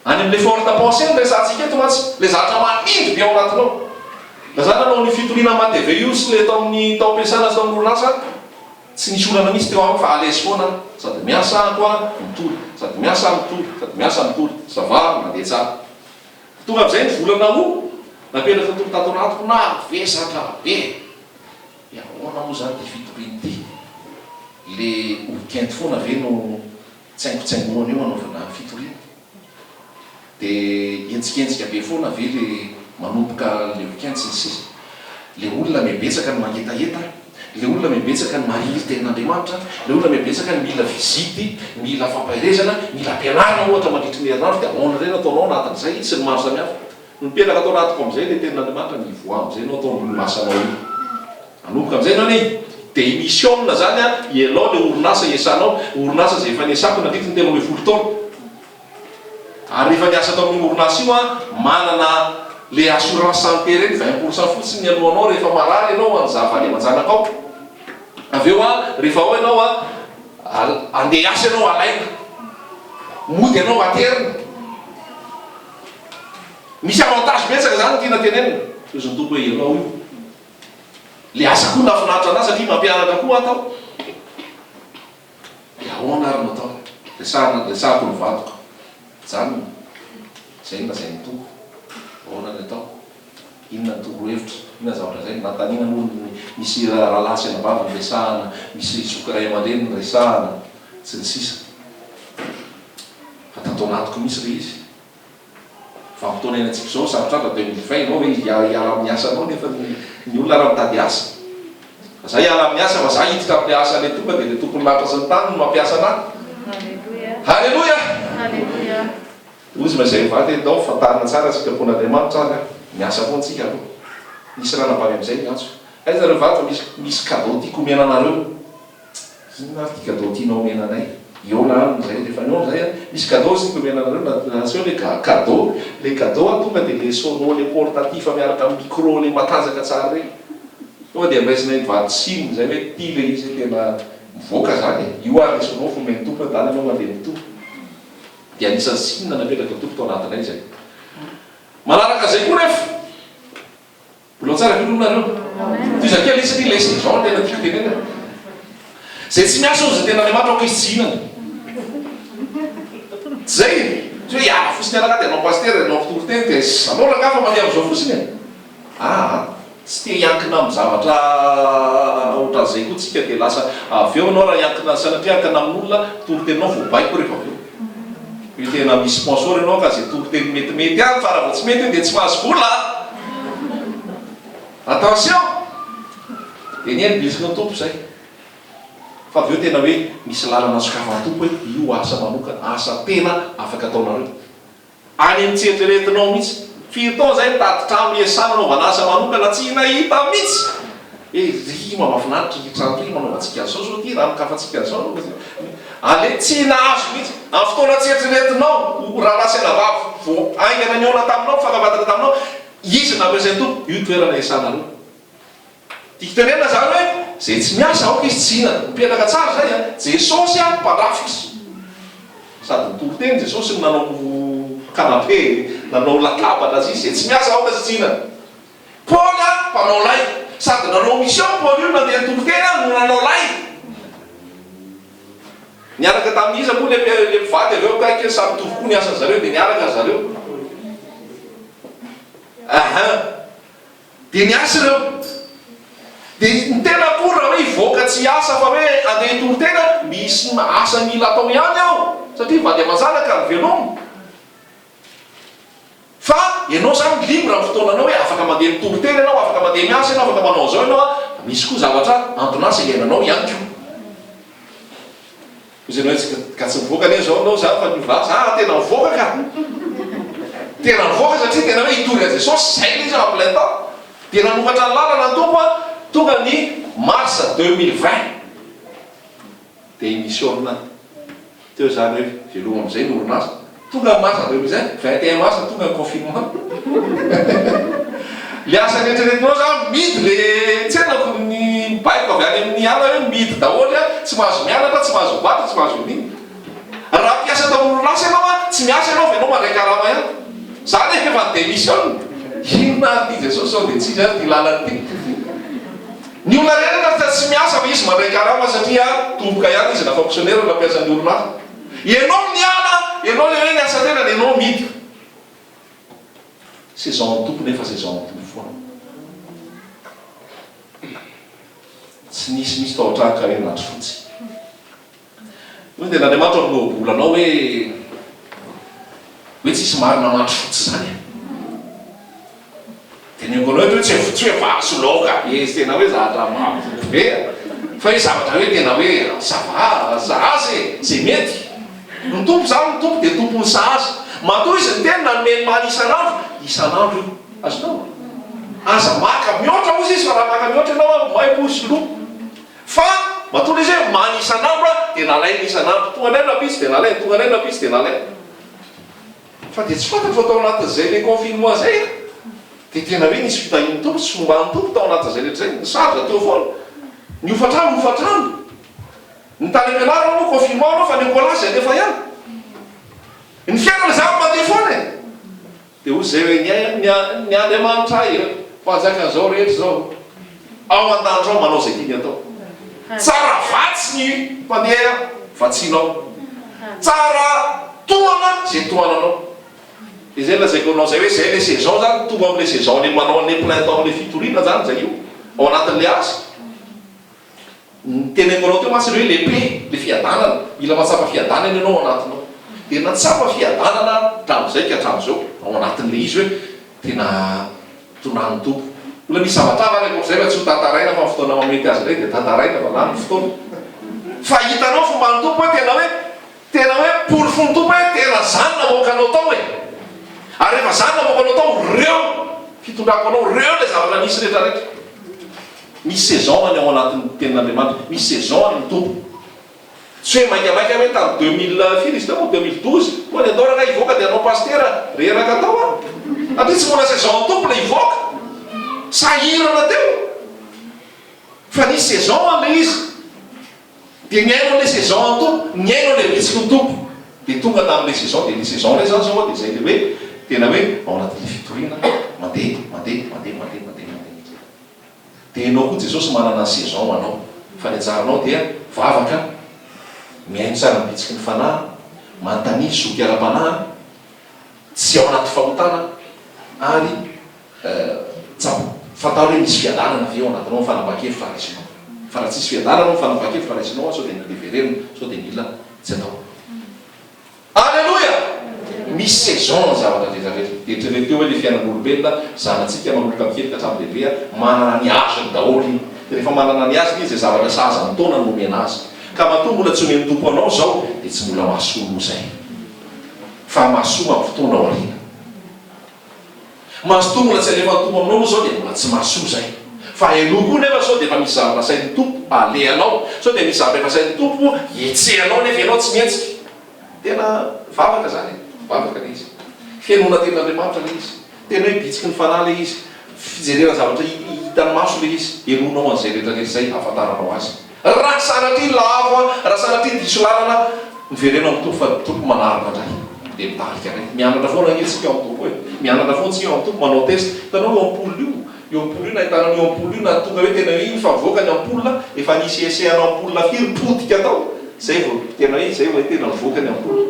any amin'ilay forte pensée no resahantsika eto mantsy, ilay zavatra manindry be ao anatinao. Raha za nanao an'io fitoriana MATV io sy ilay tao amin'ny tao am-piasana sy tao amin'ny orinasa, Tsy nisy olana mihitsy teo amiko fa à l'aise foana aho, sady miasa aho koa mitory, sady miasa aho mitory, sady miasa mitory, ça va mandeha tsara. Tonga amin'izay ny volana août, napetraka ny Tompo tato anatiko, navesatra be! Hoe ahoana moa izany ity fitoriana ity? Le week-end foana ve no tsaingotsaingohana eo anaovana fitoriana? De henjikenjika be foana ve le manomboka le week-end sy ny sisa? Le olona mihabetsaka ny mangetaheta, le olona mihabetsaka ny mariry tenin'Andriamanitra, le olona mihabetsaka ny mila visite, mila fampaherezana, mila ampianarina ohatra mandritry ny herinandro de ahoana indray no ataonao anatin'izay sy ny maro samihafa. Mipetraka ato anatiko amin'izay le tenin'Andriamanitra mivoaha amin'izay enao atao amin'io asanao io. Hanomboka amin'izay zany e, démissionne zany an, ialao le orinasa iasanao, orinasa izay efa niasako nandritry ny 13 taona. Ary rehefa niasa tao amin'io orinasa io aho, manana le assurance santé ireny, 20 pour cent fotsiny ny aloanao rehefa marary ianao ho an'ny vady aman-janakao. Avy eo an, rehefa ao ianao an, andeha hiasa ianao alaina, mody ianao aterina. Misy avantage betsaka zany ny tiana tenenina. Hoy ny Tompo hoe ianao io. Le asa koa nahafinaritra anah satria mampianatra koa aho tao. Dia ahoana ary no atao? Resahana, resahako ny vadiko. Mijanona. Izay no lazain'ny Tompo. Ahoana ny atao? Inona ny torohevitra? Inona ny zavatra lazainy? Nanontaniana moa ny, misy rahalahy sy anabavy niresahana, misy zoky ray aman-dreny niresahana, sy ny sisa. Fa tato anatiko mihitsy ilay izy. Vanim-potoana iainantsika izao, sarotr'andro 2020, ianao ve hiala amin'ny asanao nefa ny olona ara mitady asa. Fa za hiala amin'ny asa fa za hiditra amin'ilay asa ilay tonga dia ilay tompon'ny lanitra sy ny tany no mampiasa anah. Haleloia! Hoy izy izay mivady hoe ndao fantarina tsara ny sitrapon'Andriamanitra ary an, miasa foana tsika aloha. Nisy ranabavy amin'izay niantso. Aiza nareo vady fa misy misy cadeau tiako omena anareo. Inona ary ty cadeau tianao omena anay? Hihaona aminy zay, rehefa nihaona zay an, misy cadeau izy tiako omena anareo, na aseho le cadeau, le cadeau an tonga de le sono le portatif miaraka amin'ny micro le matanjaka tsara reny, tonga de andraisinay mivady signe zay hoe ty le izy hoe tena mivoaka zany e, io ary le sono fa omen'ny Tompo hoe ndana ianao mandeha mitory, de anisan'ny signe napetraky ny Tompo tao anatinay zay. Manaraka zay koa nefa. Mbola tsara ve aloha nareo? Tohiza kely izy satria ilay saison no tena tiako tenenina. Izay tsy miasa hozy ny ten'Andriamanitra aoka izy tsy hihinana. Tsy izay e! Tsy hoe hiala fotsiny angaha dia hanao pasitera dia hanao mpitoriteny dia anao rangaha fa mandeha amin'izao fotsiny e! Aa tsy te hiankina amin'ny zavatra ohatran'izay koa tsika dia lasa avy eo ianao raha hiankina sanatria hiankina amin'olona toriteninao voabaiko rehefa avy eo. Hoe tena misy sponsor ianao ka izay toriteny metimety ihany fa raha vao tsy mety io dia tsy mahazo vola. Attention! Dia anie ny bitsiky ny Tompo izay. Fa avy eo tena hoe misy lalana sokafan'ny Tompo hoe io asa manokana, asa tena afaka ataonareo. Any amin'ny tsy eritreretinao mihitsy. Firy taona izay nitady trano hiasana hanaovana asa manokana tsy nahita mihitsy. Hoe ry mba mahafinaritra ity trano ity, manaovantsika an'izao izao ity, raha anokafantsika an'izao anaovantsika. Allez, tsy nahazo mihitsy. Amin'ny fotoana tsy eritreretinao, ho rahalahy sy anabavy vao haingana nihaona taminao, nifankafantatra taminao, izy no nampiasain'ny Tompo, io toerana iasanareo. Tiako tenenina zany hoe zay tsy miasa aoka izy tsy hihinana. Mipetraka tsara zay an! Jesosy an mpandrafitra. Sady nitory teny Jesosy no nanao canapé, nanao latabatra sy zay tsy miasa aoka izy tsy hihinana. Paoly an mpanao lay. Sady nanao mission Paoly io nandeha nitory teny an no nanao lay. Niaraka tamin'iza moa le le mpivady avy eo kay kely samy mitovy koa ny asan zareo dia niaraka ry zareo. Ahan. Dia niasa ireo. Dia ny tena koa raha hoe hivoaka tsy hiasa fa hoe andeha hitory tena, misy asa mila atao ihany ao satria vady aman-janaka no veloma. Fa ianao izany libre amin'ny fotoananao hoe afaka mandeha mitory tena ianao, afaka mandeha miasa ianao, afaka manao an'izao ianao an, fa misy koa zavatra anton'asa iainanao ihany koa. Hoy ianao hoe ka tsy mivoaka anie zao anao zany fa niova asa, ah tena mivoaka ka! Tena mivoaka satria tena hoe hitory an'i Jesosy, zay ilay izy en plein temps. Dia nanokatra ny lalana ny Tompo an, tonga ny mars 2020 dia misiona teo zany hoe veloma amizay ny orinasa. Tonga ny mars 2020, 21 mars tonga ny confinement. Le asa neritreretinao zany mihidy le tsenako ny baiko avy any amin'ny ala hoe mihidy daholo a, tsy mahazo mianatra, tsy mahazo mivarotra, tsy mahazo inin. Raha mpiasa tao amin'ny orinasa ianao a, tsy miasa ianao fa ianao mandray karama ihany. Za nefa efa ni-demissionne. Inona ary ity Jesosy sao dia tsy izy ary ity lalana ity. Ny olona rehetra fa tsy miasa fa izy mandray karama satria tomboka ihany izy na fonctionnaire na mpiasan'ny orinasa. Ianao miala, ianao le hoe niasa tena dia ianao miditra. Saison ny Tompo nefa saison ny Tompo foana. Tsy nisy mihitsy tao an-trano ka hoe nandry fotsy. Hoy ny tenin'Andriamanitra ao amin'ny ohabolana ao hoe hoe tsisy marina mandry fotsy izany e. Teneniko anao eto hoe tsy tsy hoe vary sy laoka be sy tena hoe zavatra mahavoky be a! Fa hoe zavatra hoe tena hoe ça va, sahaza e! Izay mety. Ny Tompo izany, ny Tompo dia Tompon'ny sahaza. Matoa Izy niteny nanome ny mana isan'andro, isan'andro io. Azonao? Aza maka mihoatra hozy Izy fa raha maka mihoatra ianao an, maimbo sy lo. Fa matoa ilay izy hoe mana isan'andro an, dia nalainy isan'andro. Tonga indray ny rahampitso dia nalainy, tonga indray ny rahampitso dia nalainy. Fa dia tsy fantatro fa tao anatin'izay le confinement zay an, dia tena hoe nisy fitahian'ny Tompo sy fomban'ny Tompo tao anatin'izay rehetra izay, ny charge teo foana, ny hofantrano hofantrano, ny tany am-pianarana moa confinement aloha fa ny écolage alefa ihany, ny fiainana izany mandeha foana e! Dia hoy izay hoe ny ny Andriamanitra ahy mpanjakan'izao rehetra izao ao an-danitra ao manao izay tiany atao. Tsara vatsy ny mpandeha vatsianao. Tsara tohana izay tohananao. Dia izay lazaiko anao izay hoe izay ilay saison izany tonga amin'ilay saison ilay manao an'ilay plein temps ilay fitoriana izany izay io ao anatin'ilay asa. Ny teneniko anao teo mantsy ilay hoe le paix, le fiadanana, mila mahatsapa fiadanana ianao ao anatinao. Dia nahatsapa fiadanana aho hatramin'izay ka hatramin'izao ao anatin'ilay izy hoe tena tonan'ny Tompo. Mbola misy zavatra hafa ary ankoatr'izay fa tsy ho tantaraina fa ny fotoana mahamety azy indray dia tantaraina fa lany ny fotoana. Fa hitanao fomban'ny Tompo hoe tena hoe tena hoe porofon'ny Tompo hoe tena zany namoaka anao tao e! Ary rehefa zany namoaka anao tao, reo fitondrako anao, reo ilay zavatra nisy rehetra rehetra. Misy saison any ao anatin'ny tenin'Andriamanitra, misy saison any ny Tompo. Tsy hoe maikamaika hoe tamin'ny 2000 firy izy teo moa, 2012, koa ny andao rangahy hivoaka dia hanao pasitera, reraka tao aho. Satria tsy mbola saison ny Tompo ilay hivoaka. Sahirana teo. Fa nisy saison an'ilay izy. Dia nihaino an'ilay saison ny Tompo, nihaino an'ilay bitsiky ny Tompo. Dia tonga tamin'ilay saison, dia ilay saison indray izany izao dia izay ilay hoe tena hoe ao anatin'ilay fitoriana, mandeha, mandeha, mandeha, mandeha, mandeha, mandeha. Dia ianao koa Jesosy manana ny saison ho anao. Fa ny anjaranao dia vavaka, mihaino tsara ny bitsiky ny Fanahy, manontania zoky ara-panahy, tsy ao anaty fahotana ary tsapa, fantaro hoe misy fiadanana ve ao anatinao amin'ny fanapahan-kevitra raisinao. Fa raha tsisy fiadanana ao amin'ny fanapahan-kevitra raisinao sao dia mila heverina, sao dia mila tsy atao. Aleloia! Misy saison ny zavatra rehetra rehetra. Eritrereto teo hoe le fiainan'olombelona, zanatsika manomboka amin'ny kely ka hatramin'ny lehibe, manana ny âge-ny daholo iny. Dia rehefa manana ny âge-ny izy, izay zavatra sahaza ny taonany no omena azy. Ka matoa mbola tsy omen'ny Tompo anao izao dia tsy mbola mahasoa aloha izay. Fa mahasoa amin'ny fotoana aoriana. Mazotoa mbola tsy alefan'ny Tompo aminao aloha izao dia mbola tsy mahasoa izay. Fa henoy koa nefa sao dia efa misy zavatra asain'ny Tompo alehanao, sao dia misy zavatra efa asain'ny Tompo hetsehanao nefa ianao tsy mihetsika. Tena vavaka izany e, vavaka ilay izy. Fihenoana tenin'Andriamanitra ilay izy. Tena hoe bitsiky ny fanahy ilay izy. Fijerena zavatra hitan'ny maso ilay izy. Henoinao an'izay rehetra rehetra izay ahafantaranao azy. Raha sanatria lavo aho, raha sanatria diso lalana aho, miverena amin'ny Tompo fa ny Tompo manarina indray, dia mitarika indray. Mianatra foana ange tsika ao amin'ny Tompo e! Mianatra foana tsika ao amin'ny Tompo, manao test. Hitanao io ampoule io, io ampoule io nahitana an'io ampoule io nahatonga hoe tena hoe iny fa mivoaka ny ampoule, efa nisy essai ana ampoule firy potika tao, zay vao tena hoe zay vao hoe tena mivoaka ny ampoule.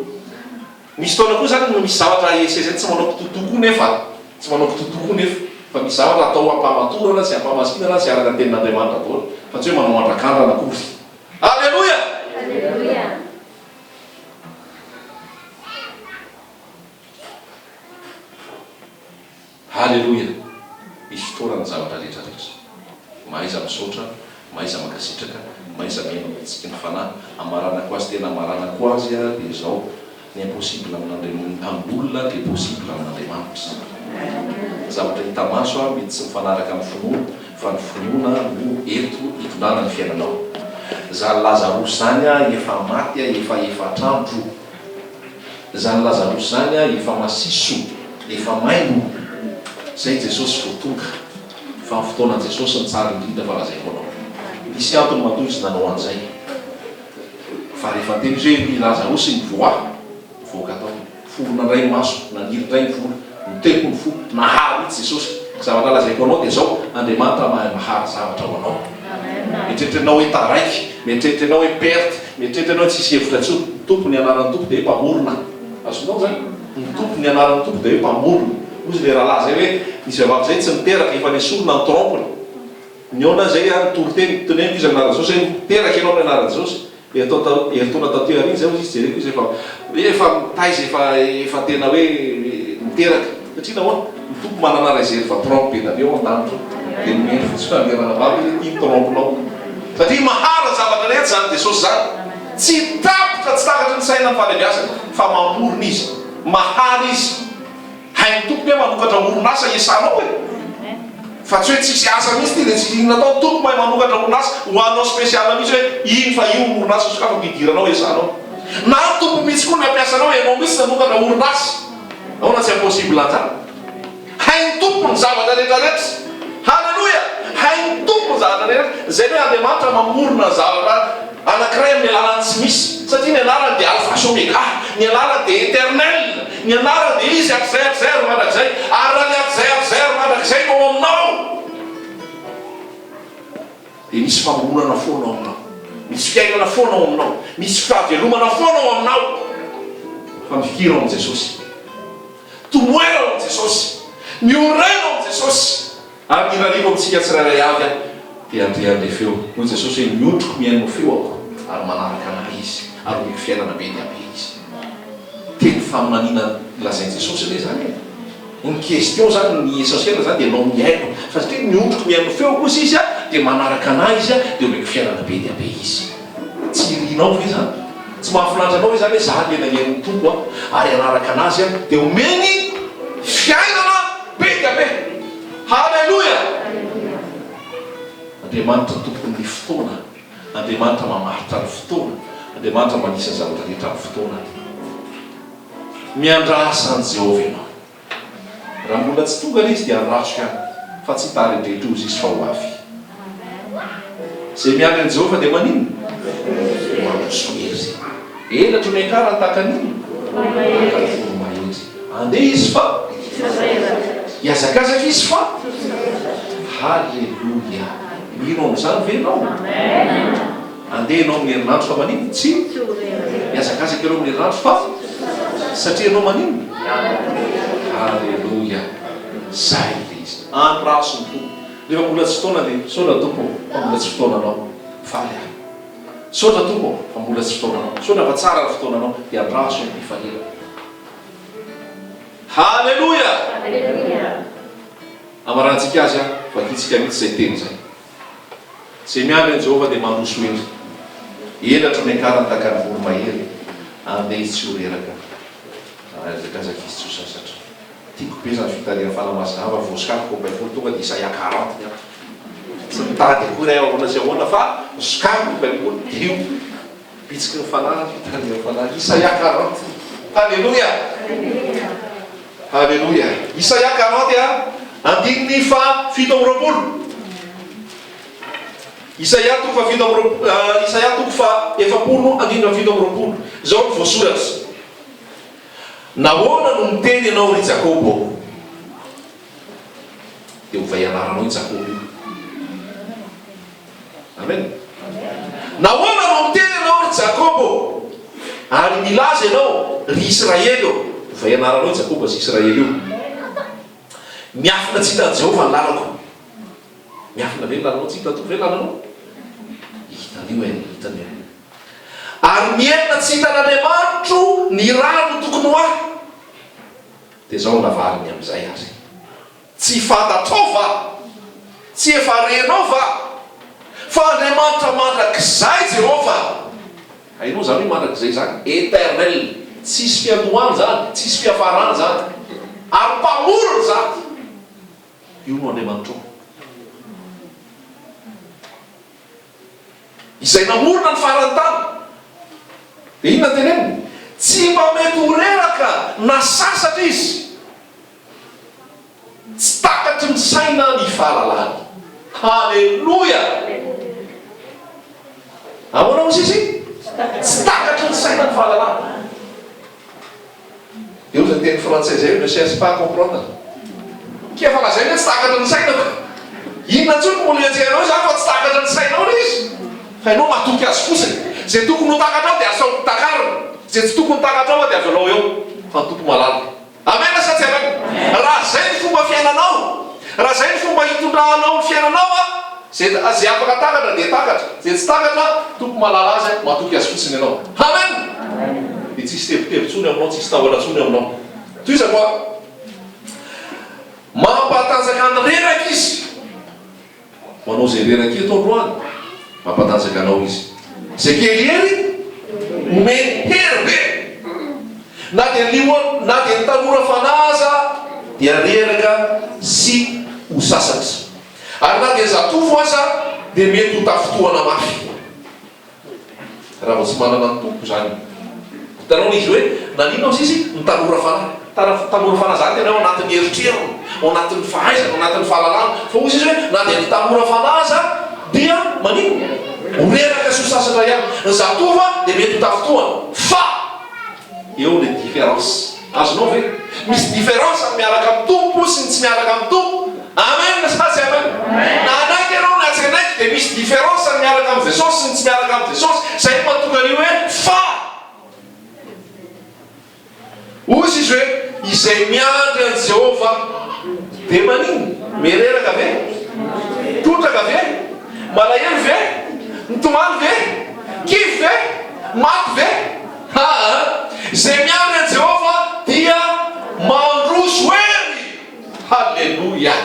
Misy fotoana koa zany no misy zavatra essai zay tsy manao kitotoa koa nefa, tsy manao kitotoa koa nefa, fa misy zavatra atao am-pahamatorana sy am-pahamasinana sy araka ny tenin'Andriamanitra daholo, fa tsy hoe manao andrakandrana akory. Aleloia! Aleloia! Haleloia! Misy fotoana ny zavatra rehetra rehetra. Mahaiza misaotra, mahaiza mankasitraka, mahaiza mihaino ny bitsiky ny fanahy. Amaranako azy tena amaranako azy dia izao, ny impossible amin'Andriam amin'olona dia possible amin'Andriamanitra. Ny zavatra hita maso mety tsy mifanaraka amin'ny finoana fa ny finoana no eto hitondrana ny fiainanao. Zany Lazarosy zany efa maty efa efatr'andro. Zany Lazarosy zany a efa masiso, efa maimbo, zay Jesosy vao tonga, fa ny fotoanan'i Jesosy no tsara indrindra fa lazaiko anao. Nisy antony matoa izy nanao an'izay. Fa rehefa niteny izy hoe ry Lazarosy mivoaha, nivoaka tao. Forona indray ny maso, naniry indray ny volo, nitepo ny fo, nahary mihitsy Jesosy. Ny zavatra lazaiko anao dia zao, Andriamanitra mahay mahary zavatra ho anao. Mieritreritra ianao hoe taraiky, mieritreritra ianao hoe perte, mieritreritra ianao hoe tsisy hevitra intsony. Ny Tompo, ny anaran'ny Tompo dia hoe Mpamorona. Azonao izany? Ny Tompo, ny anaran'ny Tompo dia hoe Mpamorona. Hoy izy ilay rahalahy izay hoe, nisy vehivavy izay tsy niteraka, efa nesorina ny trompe-ny. Nihaona izay ary nitory teny, teneniko izy amin'ny anaran'i Jesosy hoe, miteraka ianao amin'ny anaran'i Jesosy. Herintaona taty aoriana izay hoy izy, jereko izy efa efa mitaiza, efa efa tena hoe miteraka. Satria nahoana? Ny Tompo manana réserve trompe be da be ao an-danitra ao. Dia nomeny fotsiny an'ilay ranabavy hoe ity ny trompe-nao. Satria mahara ny zavatra rehetra izany Jesosy izany. Tsy tapitra, tsy takatry ny saina ny fahalebiazany, fa mamorona Izy. Mahary Izy. Hain'ny Tompo ve manokatra orinasa iasanao e? Fa tsy hoe tsisy asa mihitsy ity dia tsisy inona atao, Tompo mahay manokatra orinasa ho anao spécial mihitsy hoe iny fa io ny orinasa sokafako hidiranao iasanao. Na ny Tompo mihitsy koa no hampiasa anao, ianao mihitsy nanokatra orinasa. Ahoana tsy impossible an'izany? Hain'ny Tompo ny zavatra rehetra rehetra. Haleloia! Hain'ny Tompo ny zavatra rehetra. Izay hoe Andriamanitra mamorona zavatra anankiray amin'ny alalan'ny tsy misy. Satria ny anarany dia Alpha sy Omega. Ny anarany dia Eternel. Ny anarany dia Izy hatrizay hatrizay ary mandrakizay. Ary raha ny hatrizay hatrizay ary mandrakizay no ao aminao, dia misy famoronana foana ao aminao. Misy fiainana foana ao aminao. Misy fahavelomana foana ao aminao. Fa mifikira ao amin'i Jesosy. Tomoera ao amin'i Jesosy. Miorena ao amin'i Jesosy. Ary ny irariako amintsika tsirairay avy aho dia handre an'ilay feo. Hoy Jesosy hoe, Ny ondriko mihaino ny feoko ary manaraka an'Ahy izy, ary omeko fiainana be dia be izy. Teny faminaniana nolazain'i Jesosy anie izany e! Ny question izany, ny essentiel izany dia ianao mihaino. Fa satria ny ondriko mihaino ny feoko hozy izy dia manaraka an'Ahy izy dia omeko fiainana be dia be izy. Tsy irinao ve izany? Tsy mahafinaritra anao ve izany hoe za le nahery ny Tompo aho ary hanaraka anazy aho dia omeny fiainana be dia be. Haleloia! Andriamanitra tompon'ny fotoana, Andriamanitra mamaritra ny fotoana, Andriamanitra manisa ny zavatra rehetra amin'ny fotoanany. Miandrasa an'i Jehovah ianao. Raha mbola tsy tonga ilay izy dia andraso ihany fa tsy hitaredretra izy fa ho avy. Izay miandry an'i Jehovah dia maninona? Mandroso hery. Elatra no iakarany tahaka ny inona? Tahaka ny voromahery. Andeha izy fa hihazakazaka izy fa Haleloia! Mino an'izany ve ianao? Andeha ianao amin'ny herinandro fa maninona? Tsy mihazakazaka ianao amin'ny herinandro fa satria ianao maninona? Haleloia! Zay ilay izy. Andraso ny Tompo. Rehefa mbola tsy fotoana dia misaotra Tompo ô fa mbola tsy fotoananao. Faly aho. Misaotra Tompo ô fa mbola tsy fotoananao. Misaotra fa tsara ny fotoananao dia andraso am-pifaliana. Haleloia! Amarantsika azy aho, vakintsika mihitsy izay teny izay. Izay miandry an'i Jehovah dia mandroso hery. Elatra miakarany tahaka ny voromahery, andeha izy tsy ho reraka, ary hazakazaka izy tsy ho sasatra. Tiako be izany fitarihan'ny fanahy mazava, voasokafiko ny baiboly tonga dia Isaia 40 ny ato. Tsy mitady akory aho ahoana sy ahoana fa sokafiko ny baiboly dia io bitsiky ny fanahy, fitarihan'ny fanahy. Isaia 40. Haleloia! Haleloia! Isaia 40 andininy faha 27. Isaia toko faha 27, Isaia toko faha 40 andininy faha 27. Izao no voasoratra. Nahoana no miteny ianao, ry Jakoba ô? Dia ovay anaranao i Jakoba io. Amen. Nahoana no miteny ianao, ry Jakoba ô? Ary milaza ianao, ry Israely ô? Ovay anaranao i Jakoba sy Israely io. Miafina tsy hitan'i Jehovah ny lalako. Miafina ve ny lalanao? Tsy hitan'ny Tompo ve ny lalanao? Hitany io e, hitany io. Ary mihelina tsy hitan'Andriamanitro ny rano tokony ho ahy. Dia izao no navaliny amin'izay ary, Tsy fantatrao va? Tsy efa renao va? Fa Andriamanitra mandrakizay Jehovah. Hainao izany hoe mandrakizay izany? Eternel. Tsisy fiandohana izany, tsisy fiafarana izany. Ary Mpamorona izany. Io no Andriamanitrao. Izay namorona ny faran'ny tany. Dia inona no teneniny? Tsy mba mety ho reraka na sasatra izy. Tsy takatry ny saina ny fahalalany. Haleloia! Ahoana hozy izy? Tsy takatry ny saina ny fahalalany. Eo izay teny frantsay izay ne cherche pas à comprendre. Kia efa lazainy hoe tsy takatry ny saina ka. Inona intsony no mbola ihetsehanao izany fa tsy takatry ny sainao ilay izy. Fa ianao matoky azy fotsiny. Izay tokony ho takatrao dia asao takarina. Izay tsy tokony takatrao dia avelao eo. Fa ny Tompo malala. Amen sa tsy amen? Raha izay ny fomba fiainanao, raha izay ny fomba hitondranao ny fiainanao an, izay izay afaka takatra dia takatra, izay tsy takatra, Tompo mahalala azy an, matoky azy fotsiny ianao. Amen! Dia tsisy tebiteby intsony aminao, tsisy tahotra intsony aminao. Tohizako an. Mampahatanjaka ny reraka izy. Ho anao izay reraka eto androany, mampatanjaka anao Izy. Izay kely hery, omeny hery be. Na dia ny na dia ny tanora fanahy aza dia reraka sy ho sasatra. Ary na dia zatovo aza dia mety ho tafintohana mafy. Raha vao tsy manana ny Tompo izany. Hitanao ilay izy hoe naninona ozy izy ny tanora fanahy. Tanora fanahy izany tena hoe ao anatin'ny eritreriny, ao anatin'ny fahaizany, ao anatin'ny fahalalana. Fa ozy izy hoe na dia ny tanora fanahy aza dia maninona? Ho reraka sy ho sasatra ihany. Ny zatovo dia mety ho tafintohana. Fa! Eo ilay différence. Azonao ve? Misy différence ny miaraka amin'ny Tompo sy ny tsy miaraka amin'ny Tompo. Amen sa tsy amen? Na hanaiky ianao na tsy hanaiky dia misy différence ny miaraka amin'i Jesosy sy ny tsy miaraka amin'i Jesosy. Izay no mahatonga an'io hoe fa. Hoy izy hoe izay miandry an'i Jehovah dia maninona? Mereraka ve? Trotraka ve? Malahelo ve? Mitomany ve? Kivy ve? Maty ve? Aa! Izay miandry an'i Jehovah dia mandroso hery! Haleloia!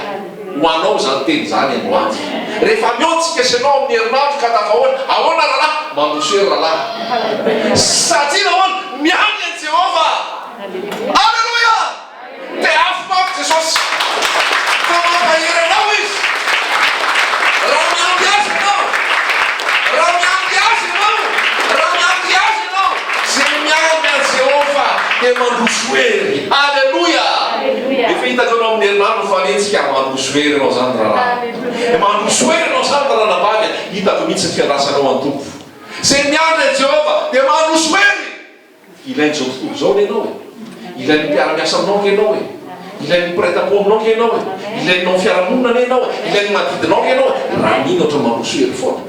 Ho anao izany teny izany androany. Rehefa mihaontsika sy ianao amin'ny herinandro ka tafahoana, ahoana rahalahy? Mandroso hery rahalahy. Satria nahoana? Miandry an'i Jehovah! Aleloia! Tehafo mafy Jesosy fa mampahery anao Izy. Raha miandry Azy ianao, raha miandry Azy ianao, raha miandry Azy ianao, izay miandry an'i Jehovah dia mandroso hery. Aleloia! Efa hitako ianao amin'ny herinandro mifanenjika, mandroso hery ianao izany rahalahy. Mandroso hery ianao izany ranabavy, hitako mihitsy ny fiandrasanao an'i Tompo. Izay miandry an'i Jehovah dia mandroso hery. Ilain'izao tontolo izao anie ianao e! Ilain'ny mpiara-miasa aminao ange ianao e! Ilain'ny mpiray tampo aminao ange ianao e! Ilain'ny ao amin'ny fiarahamonina anie ianao e! Ilain'ny manodidina ao ange ianao e! Raha an'iny ohatran'ny mandroso hery foana.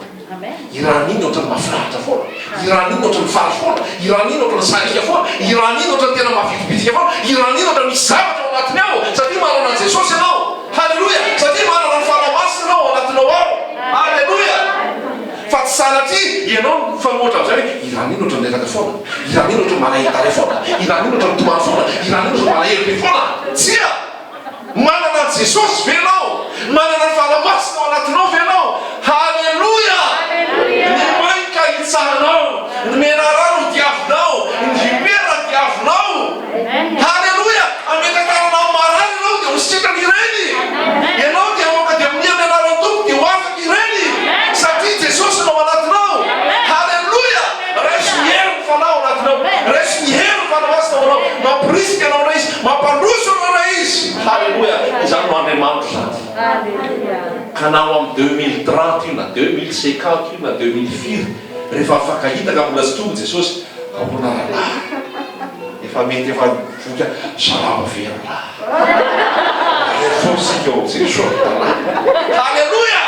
I raha an'iny ohatran'ny mahafinaritra foana. I raha an'iny ohatran'ny faly foana. I raha an'iny ohatran'ny sariaka foana. I raha an'iny ohatran'ny tena mavitribitrika foana. I raha an'iny ohatran'ny misy zavatra ao anatiny ao satria manana an'i Jesosy ianao. Haleloia! Satria manana ny Fanahy Masina ianao ao anatinao ao. Haleloia! Fa tsy sanatria ianao no mifanohitra amin'izay hoe i Ranino ohatran'ny reraka foana, i Ranino ohatran'ny malahelo tarehy foana, i Ranino ohatran'ny mitomany foana, i Ranino ohatran'ny malahelo be foana. Tsia! Manana an'i Jesosy ve ianao? Manana ny Fanahy Masina ao anatinao ve ianao? Haleloia! Ny mainka hitsahanao. Ka na ho amin'ny 2030 io na 2050 io na 2000 firy, rehefa mifankahita ka mbola tsy tonga Jesosy, ahoana rahalahy? Efa mety efa voky aho, salama ve rahalahy? Aleo isika ao amin'i Jesosy rahalahy. Haleloia!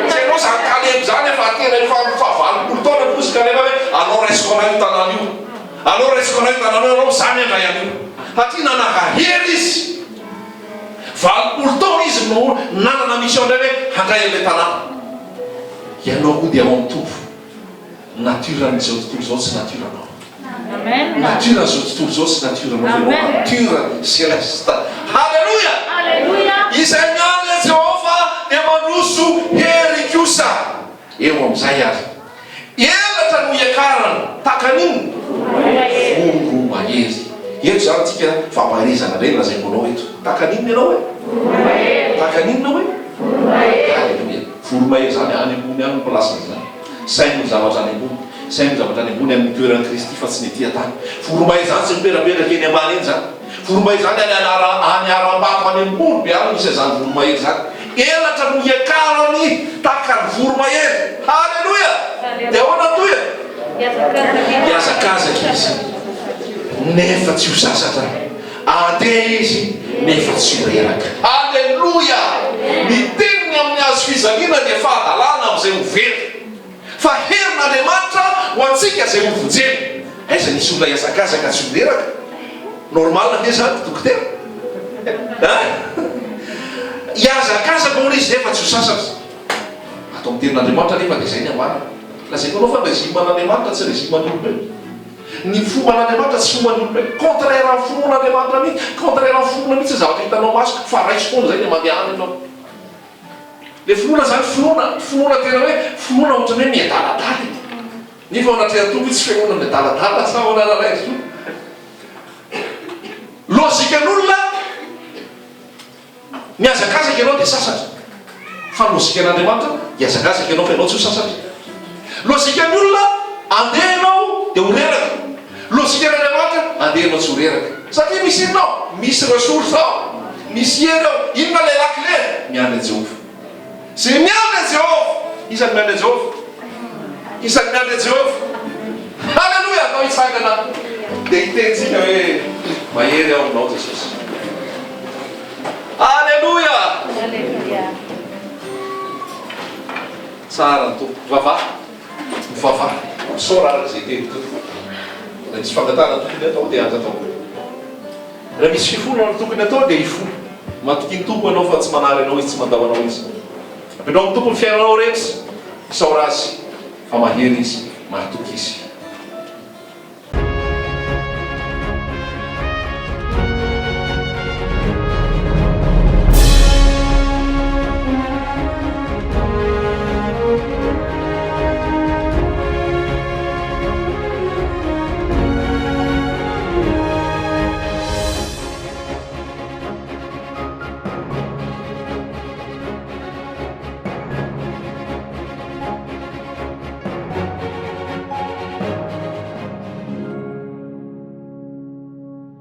Tsy hainao izany Kalebo izany efa tena efa faha 80 taona kosa Kaleba hoe alao raisiko anay io tanàna io. Alao raisiko anay io tanàna io, alao izany handray an'io. Satria nananga hery izy. 80 taona izy no nanana mission indray hoe handray an'ilay tanàna. Ianao koa dia ao amin'ny Tompo. Nature-n'izao tontolo izao tsy nature-nao. Nature-n'izao tontolo izao tsy nature-nao fa ianao nature céleste. Haleloia! Izay miandry an'i Jehovah dia mandroso hery kosa. Eo amin'izay ary. Elatra no hiakarana, tahaka an'inona? Voro-mahery. Eto izany tsika fampaherezana indray no lazaiko anao eto. Tahaka an'inona ianao e? Tahaka an'inona hoe? Haleloia. Voro-mahery izany any ambony any no place-n'izany. Saino ny zavatra any ambony. Saino ny zavatra any ambony amin'ny toeran'i Kristy fa tsy ny ety an-tany. Voro-mahery izany tsy miperaperaka eny ambany eny izany. Voromahery izany any anara any harambato any ambony be any misy an'izany voromahery izany. Elatra no hiakarany tahaka ny voromahery. Haleloia! Dia ahoana ny tohiny? Hihazakazaka izy nefa tsy ho sasatra. Handeha izy nefa tsy ho reraka. Haleloia! Ny teniny amin'ny hazo fijaliana dia fahadalana amin'izay ho very. Fa herin'Andriamanitra ho antsika izay ho vonjena. Aiza nisy olona hihazakazaka tsy ho reraka? Normal ve zany dokotera? Hein? Hihazakazaka hono izy nefa tsy ho sasatra. Ato amin'ny tenin'Andriamanitra anefa dia izay ny ambarany. Lazaiko anao fa ny régime an'Andriamanitra tsy régime an'olombelona. Ny fomban'Andriamanitra tsy fomban'olombelona. Contraire amin'ny finoan'Andriamanitra mihitsy, contraire amin'ny finoana mihitsy ny zavatra hitanao maso fa raiso foana izay dia mandehana ianao. Le finoana zany finoana, finoana tena hoe finoana ohatran'ny hoe miadaladala e. Nefa ao anatrehan'ny Tompo io tsy finoana miadaladala sa ahoana rahalahy Zo? Logikan'olona mihazakazaka ianao dia sasatra. Fa logikan'Andriamanitra hihazakazaka ianao fa ianao tsy ho sasatra. Logikan'ny olona andeha ianao dia ho reraka. Logikan'Andriamanitra andeha ianao tsy ho reraka. Satria misy inona ao? Misy ressource ao. Misy hery ao. Inona ilay lakile? Miandry an'i Jehovah. Izay miandry an'i Jehovah. Iza no miandry an'i Jehovah? Iza no miandry an'i Jehovah? Haleloia! Atao hitsangana dia hiteny tsika hoe mahery aho aminao Jesosy. Haleloia! Tsara ny Tompo. Mivavaha. Mivavaha. Misaora araka izay tenin'ny Tompo. Raha misy fangatahana tokony hatao dia angatao. Raha misy fifonana tokony hatao dia hifona. Matokia ny Tompo ianao fa tsy manary anao Izy, tsy mandao anao Izy. Apetraho amin'ny Tompo ny fiainanao rehetra. Isaora Azy fa mahery Izy, mahatoky Izy.